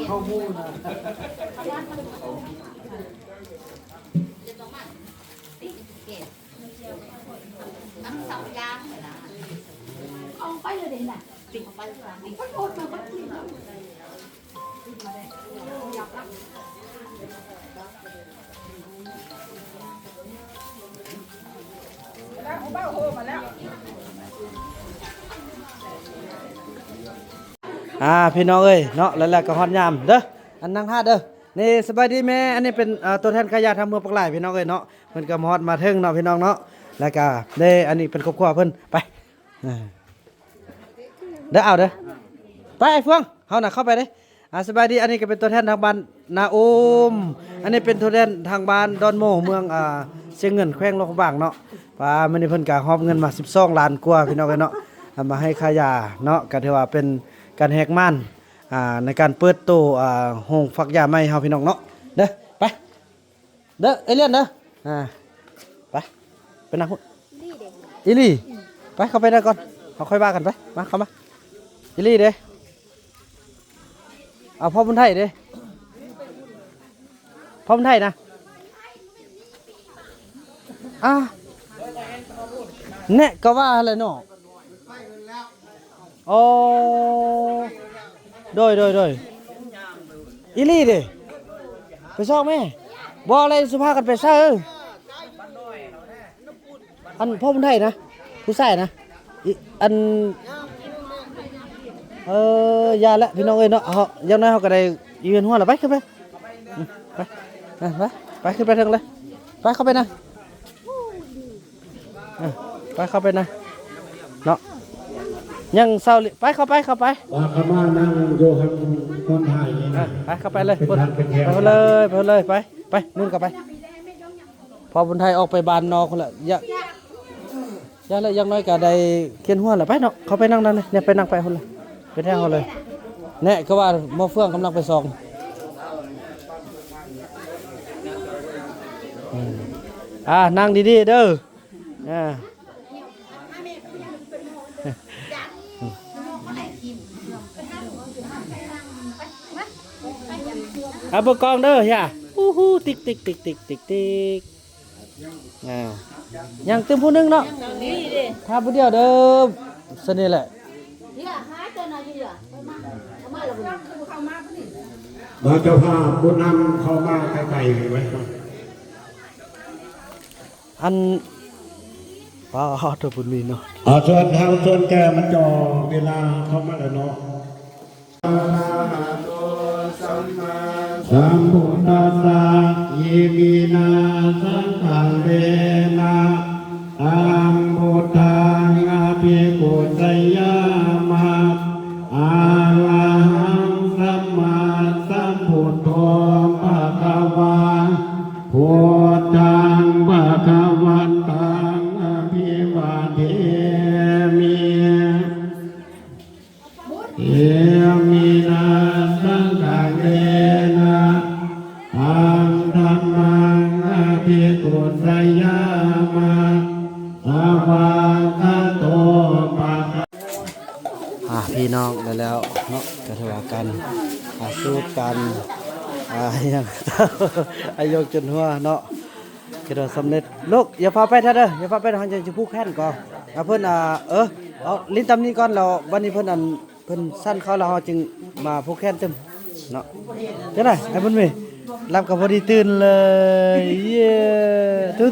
ເຂົ້າໝູ່ນະ ເອົາໄປເລີຍເດ້ນະ ເອົາໄປ ອ່າ ພີ່ນ້ອງເອີຍເນາະ ແລ້ວ ແລ້ວກໍຮອດຍາມເດີ ອັນນັ່ງຖ້າເດີ. ນີ້ ສະບາຍດີແມ່ ອັນນີ້ເປັນ ເອີ ຕົວແທນຂາຍຢາທາງເມືອງປາກລາຍ ພີ່ນ້ອງເອີຍເນາະ ເພິ່ນກໍມາຮອດມາເຖິງເນາະ ພີ່ນ້ອງເນາະ ແລ້ວກໍເດ້ ອັນນີ້ເປັນຄອບຄົວເພິ່ນ ໄປ ເດີ ເອົາເດີ ໄປ ອ້າຍເຟືອງ ເຮົານະເຂົ້າໄປເດ້. ອ່າ ສະບາຍດີ ອັນນີ້ກໍເປັນຕົວແທນທາງບ້ານນາໂອມ ອັນນີ້ເປັນຕົວແທນທາງບ້ານດອນໂມ ເມືອງ ອ່າ ຊຽງເງິນ ແຂວງຫຼວງພະບາງເນາະ. ວ່າມື້ນີ້ເພິ່ນກໍຫອບເງິນມາສິບສອງລ້ານກວ່າ ພີ່ນ້ອງເອີຍເນາະ ເອົາມາໃຫ້ຄ່າຢາເນາະ ກໍຖືວ່າເປັນການແຫກມ່ານ ອ່າ ໃນການເປີດໂຕ ອ່າ ໂຮງຟັກຢາໃໝ່ເຮົາ ພີ່ນ້ອງເນາະ ເດີ ໄປ ເດີ ເອລຽນເດີ ອ່າ ໄປ ໄປນັ່ງພຸ້ນ ອີ່ຫຼີ ໄປ ເຂົ້າໄປນັ້ນກ່ອນ ເຮົາຄ່ອຍວ່າກັນ ໄປ ມາ ເຂົ້າມາ ອີ່ຫຼີເດ້ ເອົາ ພໍ່ບຸນໄທເດ້ ພໍ່ບຸນໄທນະ ອ່າ ແນະ ກໍວ່າຫັ້ນແຫຼະເນາະ. ໂອ້ ໂດຍ ໂດຍ ໂດຍ ອີ່ຫຼີເດ້ ໄປຊອກແມ່ ບໍ່ແລ້ວຊິພາກັນໄປໃສ ເອີ ບ້ານນ້ອຍ ອັນພໍ່ບຸນໄທນະ ຜູ້ຊາຍນະ ອີ ອັນ ເອີ ຢ່າແຫຼະພີ່ນ້ອງເອີຍເນາະ ເຮົາ ຢ່າງໜ້ອຍເຮົາກໍໄດ້ຢູ່ເຮືອນຮົວລະ ໄປຂຶ້ນໄປ ອືມ ໄປ ໄປ ໄປ ໄປຂຶ້ນໄປເທິງເລີຍ ໄປເຂົ້າໄປນະ ເອີ ໄປເຂົ້າໄປນະເນາະ ຍັງເຊົາ ໄປເຂົ້າໄປ ເຂົ້າໄປ ວ່າເຂົາມານັ່ງຢູ່ຫັ້ນ ຄົນໄທນີ້ນະ ເອີ ໄປເຂົ້າໄປເລີຍ ເປັນ ພຸ້ນ ທາງເປັນແຖວ ໄປພຸ້ນເລີຍ ໄປພຸ້ນເລີຍ ໄປ ໄປ ນຸ່ນເຂົ້າໄປ ພໍ່ບຸນໄທອອກໄປບ້ານນອກພຸ້ນລະ ຢ່າ ຢ່າລະ ຢ່າງໜ້ອຍກໍໄດ້ເຄຍນຫົວລະ ໄປເນາະ ເຂົ້າໄປນັ່ງນັ້ນເລີຍ ເນຍ ໄປນັ່ງໄປພຸ້ນລະ ໄປແຖວເຮົາເລີຍ ແນະ ຄືວ່າໝໍ້ເຟືອງກຳລັງໄປສ່ອງ ອືມ ອ່າ ນັ່ງດີໆເດີ ອ່າ ເອົາເບິ່ງກ້ອງເດີ ຢ່າ ອູຮູ ຕິກໆໆໆໆ ອ່າ ຍັງຕື່ມຜູ້ໜຶ່ງເນາະ ຖ້າຜູ້ດຽວເດີ ຊັ້ນນີ້ແຫຼະ ມາເຈົ້າພາບຜູ້ນຳເຂົ້າມາໃກ້ໆໄວ້ ອັນ ປ້າດ ເຈົ້າບຸນມີເນາະ ເອົາ ສ່ວນເຮົາ ສ່ວນແກ່ມັນຈ່ອເວລາເຂົ້າມາແລ້ວເນາະ ສະຫະໂຕ ສຳມາສຳພຸດທັດສະ ອິມິນາ ສັງຄະເລນະ ຕັງ ພຸດທັງ ອະພິປູຊະຍາມະ ອະລະຫັງ ສຳມາສຳພຸດໂທ ພະຄະວາ ພຸດທັງ ພະຄະວັນຕັງ ອະພິວາເທມິ ເອມິນາ ສັງຄະເລນະ ຕັງ ທຳມັງ ອະພິປູຊະຍາມະ ສະວາກຂະໂຕ ພະຄະ ອ່າ ພີ່ນ້ອງ ແລ້ວໆເນາະ ກໍຖືວ່າການ ອ່າ ສູດການ ອ່າ ຫຍັງ ອາຍຸຈົນຫົວເນາະ ກະຖືວ່າສຳເລັດ ລູກ ຢ່າຟ້າວໄປເທື່ອເດີ ຢ່າຟ້າວໄປ ເຮົາຈະຜູກແຂນກ່ອນ ອ່າ ເພິ່ນ ອ່າ ເອີ ເອົາ ຫຼິ້ນຕາມນີ້ກ່ອນ ແລ້ວບັດນີ້ເພິ່ນ ອັນ ເພິ່ນສັ່ນເຂົ້າ ແລ້ວເຮົາຈຶ່ງມາຜູກແຂນຕື່ມເນາະ ຈັ່ງໃດ ໄອ້ບຸນມີ ຫຼັບກໍພໍດີຕື່ນເລີຍ ເຢ້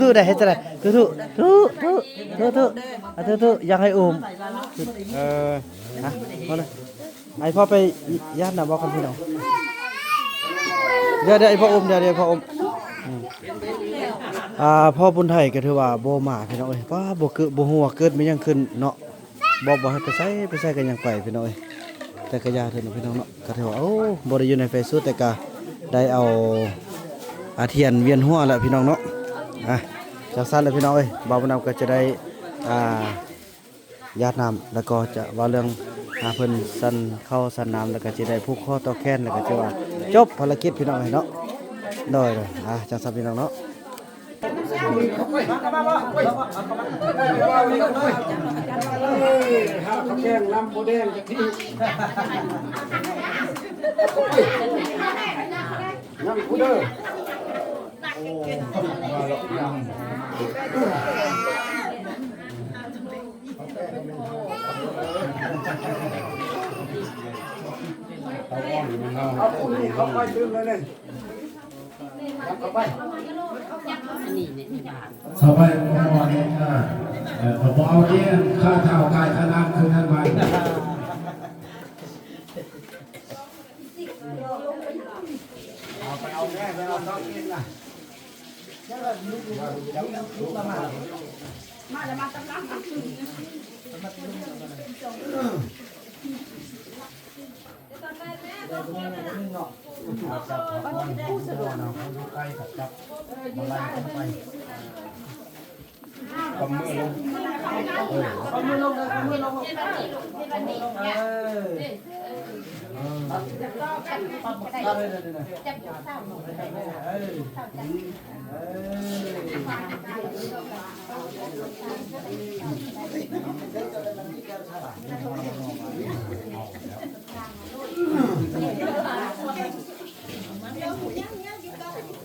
ທຸໆ ໄດ້ ເຮັດຈັ່ງໃດ ທຸໆ ທຸໆ ທຸໆ ອ່ະ ທຸໆ ຢາກໃຫ້ອຸ້ມ ເອີ ອ່ະ ພໍແລ້ວ ໃຫ້ພໍ່ໄປຢາດນ້ຳບໍ່ຄັນພີ່ນ້ອງ ດຽວ ດຽວ ໃຫ້ພໍ່ອຸ້ມ ດຽວ ດຽວໃຫ້ພໍ່ອຸ້ມ ອືມ ອ່າ ພໍ່ບຸນໄທກໍຖືວ່າບໍ່ມາພີ່ນ້ອງເອີຍ ປ້າ ບໍ່ເກີດ ບໍ່ຮູ້ວ່າເກີດມີຫຍັງຂຶ້ນເນາະ ບໍ່ ບໍ່ໃຫ້ໄປໃສ ໄປໃສກໍຍັງໄປພີ່ນ້ອງເອີຍ ແຕ່ກໍຢ່າເຖິງພີ່ນ້ອງເນາະ ກໍຖືວ່າ ໂອ້ ບໍ່ໄດ້ຢູ່ໃນໄຟຊຸດ ແຕ່ກໍໄດ້ເອົາ ອາ ທຽນວຽນຫົວແລ້ວພີ່ນ້ອງເນາະ ອ່ະ ຈັ່ງຊັ້ນແຫຼະພີ່ນ້ອງເອີຍ ບ່າວບຸນນຳກໍຈະໄດ້ ອ່າ ຢາດນ້ຳ ແລ້ວກໍຈະເວົ້າເລື່ອງ ອ່າ ເພິ່ນສັ່ນເຂົ້າສັ່ນນ້ຳ ແລ້ວກໍຈະໄດ້ຜູກຄໍຕໍ່ແຂນ ແລ້ວກໍຈະວ່າຈົບພາລະກິດພີ່ນ້ອງເອີຍເນາະ ໂດຍ ໂດຍ ອ່າ ຈັ່ງຊັ້ນພີ່ນ້ອງເນາະ ເອີ ຫາກະແກງນ້ຳບໍ່ແດງຈັກທີ ຍັງຜູ້ເດີ ເອົາຜູ້ນີ້ເຂົ້າໄປຕື່ມເລີຍນີ້. ເຂົ້າໄປບໍ່ພໍນີ້ ເອີ ເຂົາບໍ່ເອົາເດ້ ຄ່າເຖົ້າຂາຍຂະໜາດຄືນັ້ນໄວ້ ເອົາໄປເອົາແມ່ ໄປເອົາຊອກກິນນະ. ກຳມືລົງ ເອີ ກຳມືລົງ ກຳມືລົງ ກຳມືລົງ ເອີ ເອີ.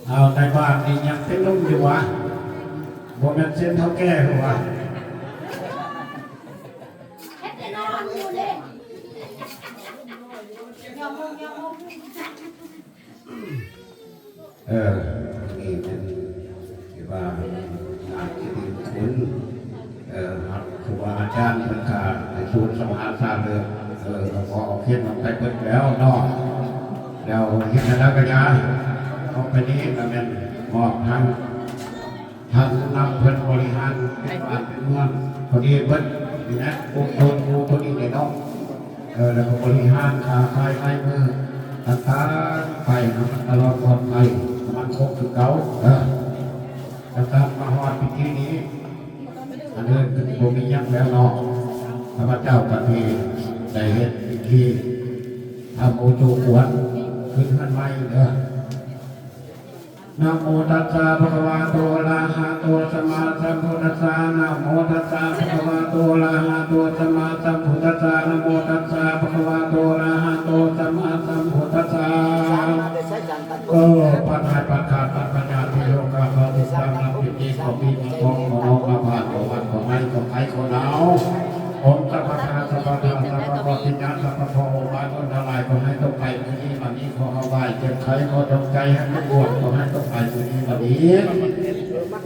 ເອົາ ໃນບ້ານນີ້ຍັງເປັນໜຸ່ມຢູ່ຫວາ? ບໍ່ແມ່ນເຊັ່ນເຖົ້າແກ່ຫວາ? ເອີ ນີ້ເປັນທີ່ວ່າໜ້າທີ່ດີຄົນ ເອີ ຄູບາອາຈານເພິ່ນກະໄດ້ສວດສະມາສາເລີກ ເອີ ກໍເອົາຂຽນອອກໄປເບິດແລ້ວເນາະ ແລ້ວເຮັດໃດກໍຢ່າ ຕໍ່ໄປນີ້ກໍແມ່ນມອບທາງ ທ່ານຜູ້ນຳເພິ່ນບໍລິຫານເປັນບ້ານເປັນເມືອງ ພໍດີເບິດນີ້ແຫຼະ ອົບຮົມໝູ່ຄົນນີ້ແຫຼະເນາະ ເອີ ແລ້ວກໍບໍລິຫານຄ້າຂາຍລາຍມືຕ່າງໆໄປໃຫ້ມັນຕະຫຼອດປອດໄພ ໃຫ້ມັນຄົງຄືເກົ່າ ເອີ ແລ້ວກໍມາຮອດພິທີນີ້ ອັນອື່ນກໍບໍ່ມີຫຍັງແລ້ວເນາະ ຂ້າພະເຈົ້າກໍຊິໄດ້ເຮັດພິທີທຳອຸຕຸກວນຂຶ້ນເຮືອນໃໝ່ເດີ. ນະໂມຕັດສະ ພະຄະວະໂຕ ອະລະຫະໂຕ ສຳມາສຳພຸດທັດສະ ນະໂມຕັດສະ ພະຄະວະໂຕ ອະລະຫະໂຕ ສຳມາສຳພຸດທັດສະ ນະໂມຕັດສະ ພະຄະວະໂຕ ອະລະຫະໂຕ ສຳມາສຳພຸດທັດສະ ໂອ ປັດຫາຍປັດຂາດປັດພະຍາດທີ່ໂລກາພະຕິດຕາມນຳພິທີ ຂໍມີເງິນທອງ ຂໍນ້ອງມາຜ່ານ ຂໍວັນ ຂໍໄໝ ຂໍໄຂ ຂໍໜາວ ໂອມ ສັບພະທາ ສັບພະທາ ສັບພະເຄາະ ວິນຍານ ສັບພະເຄາະ ໂອບາດອັນຕະລາຍ ຂໍໃຫ້ຕົກໄປມື້ນີ້ ວັນນີ້ ຂໍເອົາວາຍ ເຈັບໄຂ້ ຂໍຕົກໃຈ ໃຫ້ມັນບວດ ຂໍໃຫ້ຕົກໄປມື້ນີ້ ວັນນີ້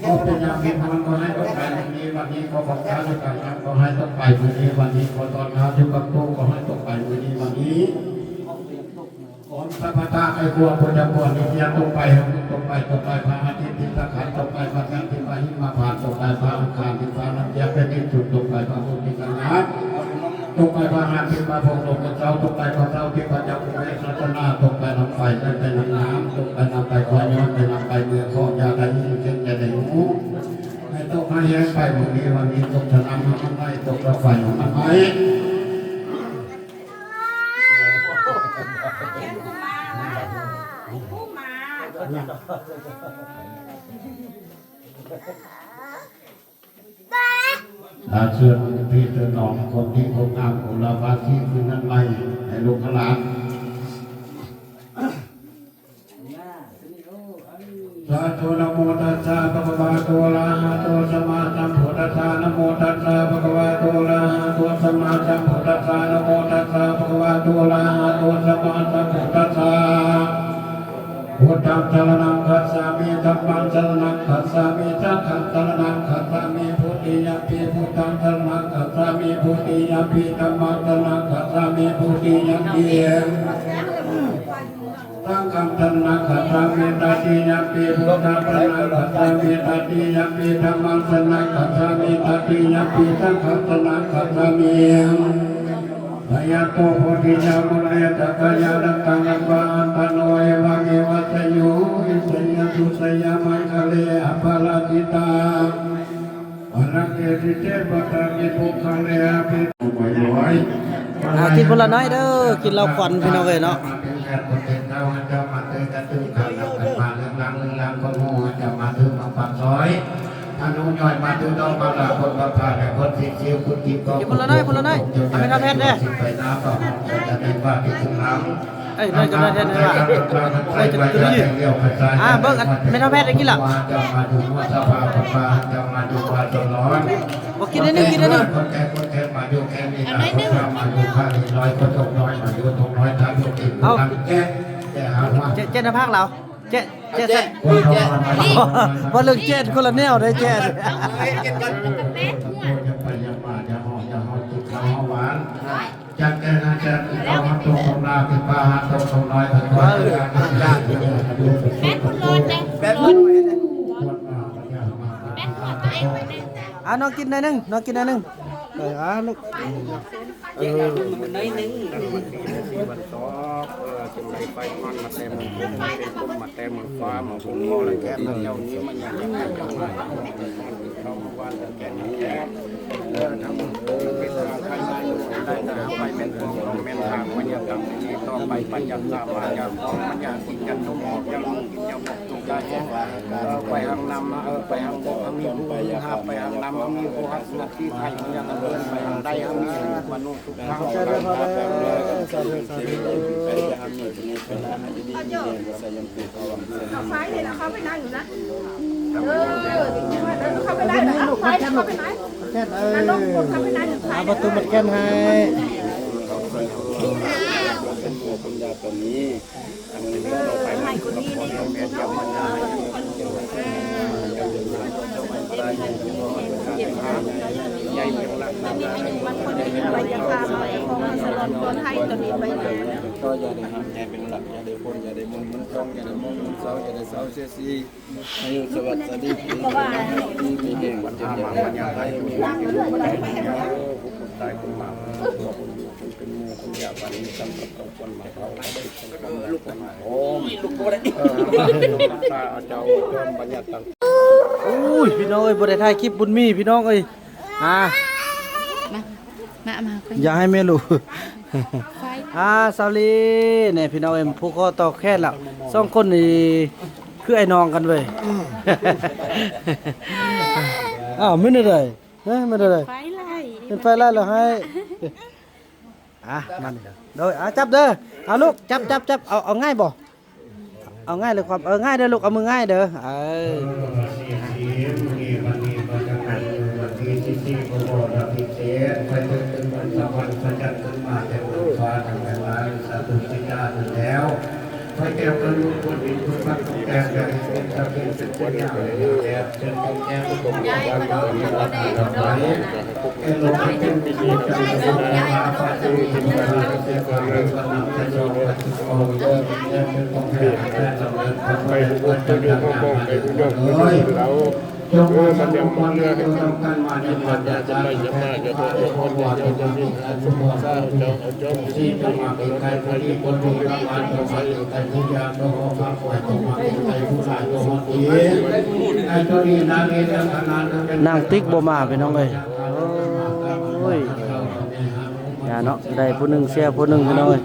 ຂໍເປັນຍາມເປັນພອນ ຂໍໃຫ້ຕົກໄປມື້ນີ້ ວັນນີ້ ຂໍບັງຄາຢູ່ກາງນ້ຳ ຂໍໃຫ້ຕົກໄປມື້ນີ້ ວັນນີ້ ຂໍຕອນເຊົ້າຢູ່ປາກໂຕ ຂໍໃຫ້ຕົກໄປມື້ນີ້ ວັນນີ້ ໂອມ ສັບພະທາ ໄອ້ພວກພຸດທະພວກນີ້ ຢ່າຕົກໄປ ຕົກໄປ ຕົກໄປ ພະອາທິດ ທິດຕະຂັນ ຕົກໄປ ພະຈັນ ທິດພະຫິມມະພານ ຕົກໄປ ພະອັງຄານ ທິດພະລຳເຈັບ ເປັນທີ່ສຸດ ຕົກໄປ ພະພຸດທິດຕະນາດ ຕົກໄປ ພະຫັດ ທິດພະພົງ ຕົກໄປເສົາ ຕົກໄປ ພະເສົາ ທິດພະຈັກ ອຸເບກຂາສະນາ ຕົກໄປນຳໄຟ ໄປນຳນ້ຳ ຕົກໄປນຳໄຟ ຄວາຍຍ້ອນ ໄປນຳໄຟ ເມືອຂອງ ຢ່າໄດ້ຍິນ ເຈັບ ຢ່າໄດ້ຮູ້ ໃຫ້ຕົກໃຫ້ແຮງໄປ ມື້ນີ້ ວັນນີ້ ຕົກສະໜາມ ໃຫ້ມັນໄໝ້ ຕົກດອກໄຟ ໃຫ້ມັນໄໝ້. ອາ ເຊີນພີ່ເຊີນນ້ອງ ຄົນດີຄົນງາມ ໂອລາປາສີ ຄືນນັ້ນໄຫຼໃຫ້ລູກໃຫ້ຫຼານ. ສາທຸ ນະໂມຕັດສະ ພະຄະວະໂຕ ອະລະຫະໂຕ ສຳມາສຳພຸດທັດສະ ນະໂມຕັດສະ ພະຄະວະໂຕ ອະລະຫະໂຕ ສຳມາສຳພຸດທັດສະ ນະໂມຕັດສະ ພະຄະວະໂຕ ອະລະຫະໂຕ ສຳມາສຳພຸດທັດສະ ພຸດທັງສະລະນັງຄັດສາມິ ທຳມັງສະລະນັງຄັດສາມິ ສັງຄັງສະລະນັງຄັດສາມິ ທຸຕິຍະປິ ພຸດທັງສະລະນັງຄັດສາມິ ທຸຕິຍະປິ ທຳມັງສະລະນັງຄັດສາມິ ທຸຕິຍະປິ ສັງຄັງສະລະນັງຄັດສາມິ ຕະຕິຍະປິ ພຸດທັງສະລະນັງຄັດສາມິ ຕະຕິຍະປິ ທຳມັງສະລະນັງຄັດສາມິ ຕະຕິຍະປິ ສັງຄັງສະລະນັງຄັດສາມິ ສະຍະໂຕ ໂພທິຍາ ມູລເລ ສັກຂະຍາ ດຳຕັງ ອັດວາ ອັດຕະໂນ ເອວັງ ເອວະ ສະໂຍ ວິສະຍະ ສຸສະຍາ ມັງຄະເລ ອະປະລາຈິຕັງ ອະລັງເກຕິເຕ ປັດຖານິ ປຸກຄະເລ ອະພິ ອ່າ ກິນຄົນລະໜ້ອຍເດີ ກິນເຫຼົ້າຂວັນພີ່ນ້ອງເອີຍເນາະ ມາເຖິງແຕ່ຄົນເປັນເຖົ້າ ເຈົ້າມາເຕີກັນຕື່ມຂາວນຳກັນມາເລື່ອງຫຼັງເລື່ອງຫຼັງ ຄົນຮູ້ເຈົ້າມາຖືມາປັກຊອຍ ອະນຸຍອຍມາຖືດອກມາລາ ຄົນປະພາດແລະຄົນສິດຊິວ ຄົນກິນກໍ ກິນຄົນລະໜ້ອຍ ຄົນລະໜ້ອຍ ເອົາແມ່ນເຖົ້າແພດເດີ ໄປນາປະຫອມໃຈກັນເປັນວ່າທີ່ສຸດຫຼັງ ເອີຍ ໜ້ອຍກໍໜ້ອຍແທ້ ໜ້ອຍວ່າ ເອີຍ ຈະຕື່ມຢູ່ ອ່າ ເບິ່ງ ແມ່ເຖົ້າແພດໄດ້ກິນລະ ບໍ່ກິນໜ້ອຍໜຶ່ງ ກິນໜ້ອຍໜຶ່ງ ເອົາ ເຈັດ ເຈັດໜ້າຜາກລາວ ເຈັດ ເຈັດ ເຈັດ ບໍ່ ເລື່ອງເຈັດຄົນລະແນວເດ້ ເຈັດ ຢ່າໄປ ຢ່າມາ ຢ່າເຮົາ ຢ່າເຮົາກິນເຂົ້າເຮົາຫວານ ຈັກແກ່ນະ ຈັກເອົາຮັບຕົກຕົກນາ ເປັນປາຮັບຕົກຕົກນ້ອຍ ເອີ ແປດຄົນລອດແດ່ ແປດຄົນ ແປດຄົນ ເອົານ້ອງກິນໜ້ອຍໜຶ່ງ ນ້ອງກິນໜ້ອຍໜຶ່ງ ເອີ ອາ ລູກ ເອີ ໜ້ອຍໜຶ່ງ ເອີ ຈຶ່ງໄດ້ໄຟມັນມາແຕ່ເມືອງຄົງ ເປັນຄົງມາແຕ່ເມືອງຟ້າ ມາບຸນມໍລະແຄບ ເຈົ້ານີ້ມັນຍັງໄດ້ເຈົ້າມາ ເຂົ້າມາວ່າແກ່ນແຄບ ເອີ ທັງເປັນທາງໄທມາຢູ່ໄດ້ ໄປແມ່ນພວກແມ່ນທາງມັນຍັງກຳນີ້ ຕໍ່ໄປມັນຍັງສາມາດ ຍັງ ມັນຍັງກິນ ຍັງຕົກອອກ ຍັງກິນ ຍັງຕົກໄດ້ ເອີ ໄປທາງນ້ຳ ເອີ ໄປທາງບົກ ເຮົາມີຜູ້ຮັບ ໄປທາງນ້ຳ ເຮົາມີຜູ້ຮັບ ໜ້າທີ່ໄທ ມັນຍັງເດີນໄປທາງໃດ ເຮົາມີມະນຸດ ເຂົ້າໄປເດີ ເຂົ້າໄປເດີ ເຂົ້າໄປເດີ ເຂົ້າໄປເດີ ເຂົ້າໄປເດີ ເອີ ເຂົ້າໄປເດີ ເຂົ້າໄປເດີ ເອົາປະຕູມັດແກ່ນໃຫ້ ເອີ ໃຫ້ຄົນນີ້ເດ້ ເອີ ເອີ ເອີ ມັນຄົນໄດ້ຍິນໃບຢາຄາມາຂອງສະຫຼອນຄົນໄທຕົວນີ້ໄປນະ. ກໍຢ່າໄດ້ຮັກ ຢ່າໄດ້ຮັກ ຢ່າໄດ້ພົ້ນ ຢ່າໄດ້ມົນ ມັນຈອງ ຢ່າໄດ້ມົນ ມັນເຊົາ ຢ່າໄດ້ເຊົາເສຍສີ ອາຍຸສະຫວັດສະດີ ດີມີແຮງ ເຈັບຢ່າໄດ້ໄຂ້ ມີແຮງ ເຈັບຢ່າໄດ້ໄຂ້ ຜູ້ຄົນຕາຍຄົນມາ ເປັນໝູ່ຄົນຍາກ ບ້ານນີ້ ສຳລັບ ໂອ້ຍ ພີ່ນ້ອງເອີຍ ບໍ່ໄດ້ຖ່າຍຄລິບບຸນມີ ພີ່ນ້ອງເອີຍ. ອ່າ ມາ ມາ ມາ ຢ່າໃຫ້ແມ່ລູກ ໄຟ ອ່າ ສາວລີ ນີ້ພີ່ນ້ອງເອີຍ ຜູກຄໍຕໍ່ແຂນລະ ສອງຄົນນີ້ຄືອ້າຍນ້ອງກັນເວີຍ. ອ້າວ ແມ່ນແນວໃດ? ເອີ ແມ່ນແນວໃດ? ໄຟໄລ່ ເປັນໄຟໄລ່ແລ້ວໃຫ້ ອ່ະ ມານີ້ເດີ ໂດຍ ອ່ະ ຈັບເດີ ເອົາລູກ ຈັບ ຈັບ ຈັບ ເອົາ ເອົາງ່າຍບໍ່? ເອົາງ່າຍເລີຍຄວາມ ເອີ ງ່າຍເດີລູກ ເອົາມືງ່າຍເດີ ເອີ ເອີ ວັນທີສີ່ ມື້ນີ້ ວັນນີ້ກໍຈະເປັນມື້ວັນທີສິບສີ່ ກໍບໍ່ລະພິເສດ ໄຟເກີດຂຶ້ນເປັນສະຫວັນ ພະຈັນຂຶ້ນມາແຕ່ເມືອງຟ້າ ທັງແມ່ນາ ສາທຸ ສິດານັ້ນແລ້ວ ໄຟແກ້ວເກີດລຸກພົ້ນດິນ ເພິ່ນພັດຕົກແຕ່ງ ແລ້ວເຮັດເປັນສະເພດ ເປັນເປັນຍາມ ເປັນແດດ ເປັນກອງແກ້ວ ເປັນກອງແກ້ວ ເປັນກອງແກ້ວ ເປັນກອງແກ້ວ ເປັນກອງແກ້ວ ເປັນກອງແກ້ວ ເປັນກອງແກ້ວ ເປັນກອງແກ້ວ ເປັນກອງແກ້ວ ເປັນກອງແກ້ວ ເອີ ມັນຈະເປັນຂອງແທ້ ແທ້ສຳເລັດ ເອີ ມັນຈະເປັນເລື່ອງຂອງເຮົາ ເອີ ມັນຈະເປັນເລື່ອງຂອງເຮົາ ຢ່າມາ ຢ່າມາ ຢ່າມາ ຢ່າມາ ຢ່າມາ ຢ່າມາ ນາງຕິກບໍ່ມາ ພີ່ນ້ອງເອີຍ ໂອ້ຍ. ຢ່າເນາະ ໄດ້ຜູ້ໜຶ່ງເສຍຜູ້ໜຶ່ງ ພີ່ນ້ອງເອີຍ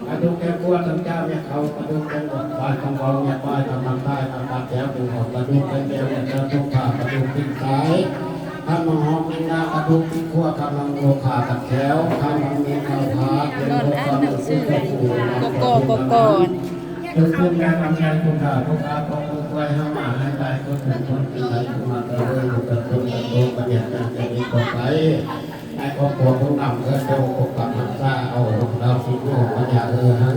ອາຍຸແກ່ຂວບທັງເຈົ້າແມ່ເຖົ້າ ກະດູກແກ່ໝົດ ຄວາຍຄຳເວົ້າແມ່ປ້າຍ ທຳມັນຕາຍ ທຳມັນແຖວ ຜູ້ເຮົາກະດູກແກ່ແກ້ວ ແມ່ເຈົ້າທຸກຂ້າ ກະດູກຕິດຕາຍ ທຳມັນຫອມມີນາ ກະດູກຕິດຂົວ ທຳມັນໂອຄາກັນແຖວ ທຳມັນມີເຂົ້າພາ ເປັນໂອຄາເປັນຜູ້ຜູ້ ກກກ ເປັນເປັນແມ່ນຳໃຫຍ່ ຜູ້ຂ້າຜູ້ຂ້າ ຂອງມືຄວາຍ ຫາມາໃຫ້ໄດ້ ຄົນເປັນຄົນເປັນໄດ້ ຜູ້ມາກະເລີຍ ຜູ້ເປັນຄົນເປັນໂຕ ກະເປັນນາງຈະມີຕໍ່ໄປ. ໃນຄອບຄົວຜູ້ນຳເອີ ຈົ່ງປົກປັກຮັກສາເອົາລູກເຕົ້າສິດລູກບັນດາເອີ ໃຫ້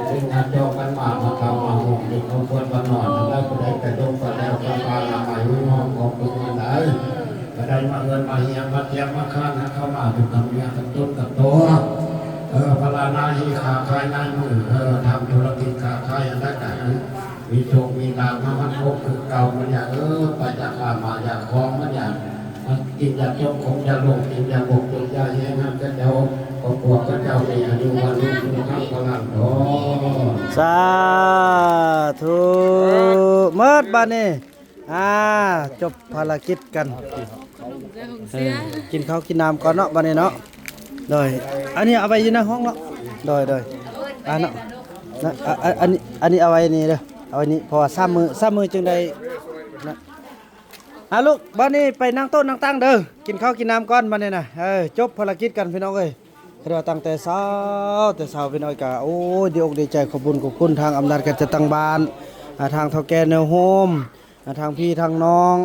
ເປັນຍາດຈອງກັນມາ ມາເຂົ້າມາຮ່ວມ ເປັນຄອບຄົວບ້ານນອນ ອັນໃດຜູ້ໃດກະດົງກະແລ້ວ ກະປາລະໄມ ຫຸຍຫອມຂອງເພິ່ນອັນໃດ ກະໄດ້ມາເຮືອນມາຮຽນ ມາຕຽມມາຄານ ໃຫ້ເຂົ້າມາຢູ່ກັບເນື້ອກັບຕົນກັບຕົວ ເອີ ພະລານາຮີຄ້າຂາຍນາຍມື ເອີ ທຳທຸລະກິດຄ້າຂາຍອັນໃດກະໃຫ້ ມີໂຊກມີລາບມາໝັ້ນຄົງຄືເກົ່າ ມັນຢ່າເອີ ໄປຢ່າຂ້າມາຢ່າຄອງ ມັນຢ່າກິນຢ່າຈົກ ຄົງຢ່າຫຼົງ ກິນຢ່າບົກ ຈົນຢ່າແຫ້ງ ໃຫ້ເຂົາເຈົ້າ ຄອບຄົວເຂົາເຈົ້າມີອາຍຸວັນນະ ສຸຂັງພະລັງ ທອນ. ສາທຸ ໝົດບາດນີ້ ອ່າ ຈົບພາລະກິດກັນ ເອີ ກິນເຂົ້າກິນນ້ຳກ່ອນເນາະ ບາດນີ້ເນາະ ໂດຍ ອັນນີ້ເອົາໄວ້ຢູ່ໃນຫ້ອງເນາະ ໂດຍ ໂດຍ ອ່າເນາະ ນະ ອາ ອາ ອັນນີ້ ອັນນີ້ເອົາໄວ້ນີ້ເດີ ເອົາໄວ້ນີ້ ເພາະວ່າສາມມື້ ສາມມື້ຈຶ່ງໄດ້ນະ ອ່າ ລູກ ບາດນີ້ໄປນັ່ງໂຕະນັ່ງຕັ່ງເດີ ກິນເຂົ້າກິນນ້ຳກ່ອນ ບາດນີ້ນະ ເອີ ຈົບພາລະກິດກັນ ພີ່ນ້ອງເອີຍ ຄືວ່າຕັ້ງແຕ່ເຊົ້າ ແຕ່ເຊົ້າ ພີ່ນ້ອງເອີຍ ກະ ໂອ້ຍ ດີອົກດີໃຈ ຂອບບຸນຂອບຄຸນທາງອຳນາດການຈັດຕັ້ງບ້ານ ອ່າ ທາງເຖົ້າແກ່ແນວໂຮມ ອ່າ ທາງພີ່ທາງນ້ອງ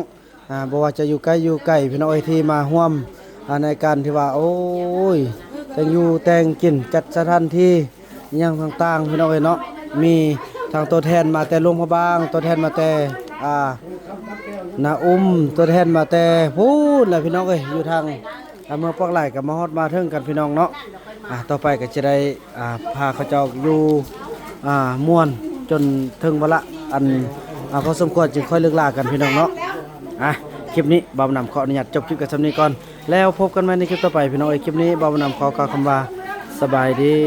ອ່າ ບໍ່ວ່າຈະຢູ່ໃກ້ຢູ່ໄກ ພີ່ນ້ອງເອີຍ ທີ່ມາຮ່ວມ ອ່າ ໃນການທີ່ວ່າ ໂອ້ຍ ແຕ່ງຢູ່ແຕ່ງກິນ ຈັດສະຖານທີ່ ອີ່ຫຍັງຕ່າງໆ ພີ່ນ້ອງເອີຍເນາະ ມີທັງຕົວແທນມາແຕ່ຫຼວງພະບາງ ຕົວແທນມາແຕ່ ອ່າ ນາອຸມ ຕົວແທນມາແຕ່ພຸ້ນແຫຼະ ພີ່ນ້ອງເອີຍ ຢູ່ທາງ ອ່າ ເມືອງປາກໄຫຼ ກໍມາຮອດມາເຖິງກັນ ພີ່ນ້ອງເນາະ ອ່າ ຕໍ່ໄປກໍຈະໄດ້ ອ່າ ພາເຂົາເຈົ້າຢູ່ ອ່າ ມ່ວນຈົນເຖິງວາລະອັນ ອ່າ ພໍສົມຄວນ ຈຶ່ງຄ່ອຍເລີກລາກັນ ພີ່ນ້ອງເນາະ ອ່າ ຄລິບນີ້ບ່າວນຳຂໍອະນຸຍາດຈົບຄລິບກັນສ່ຳນີ້ກ່ອນ ແລ້ວພົບກັນໃໝ່ໃນຄລິບຕໍ່ໄປ ພີ່ນ້ອງເອີຍ ຄລິບນີ້ບ່າວນຳຂໍກ່າວຄຳວ່າ ສະບາຍດີ.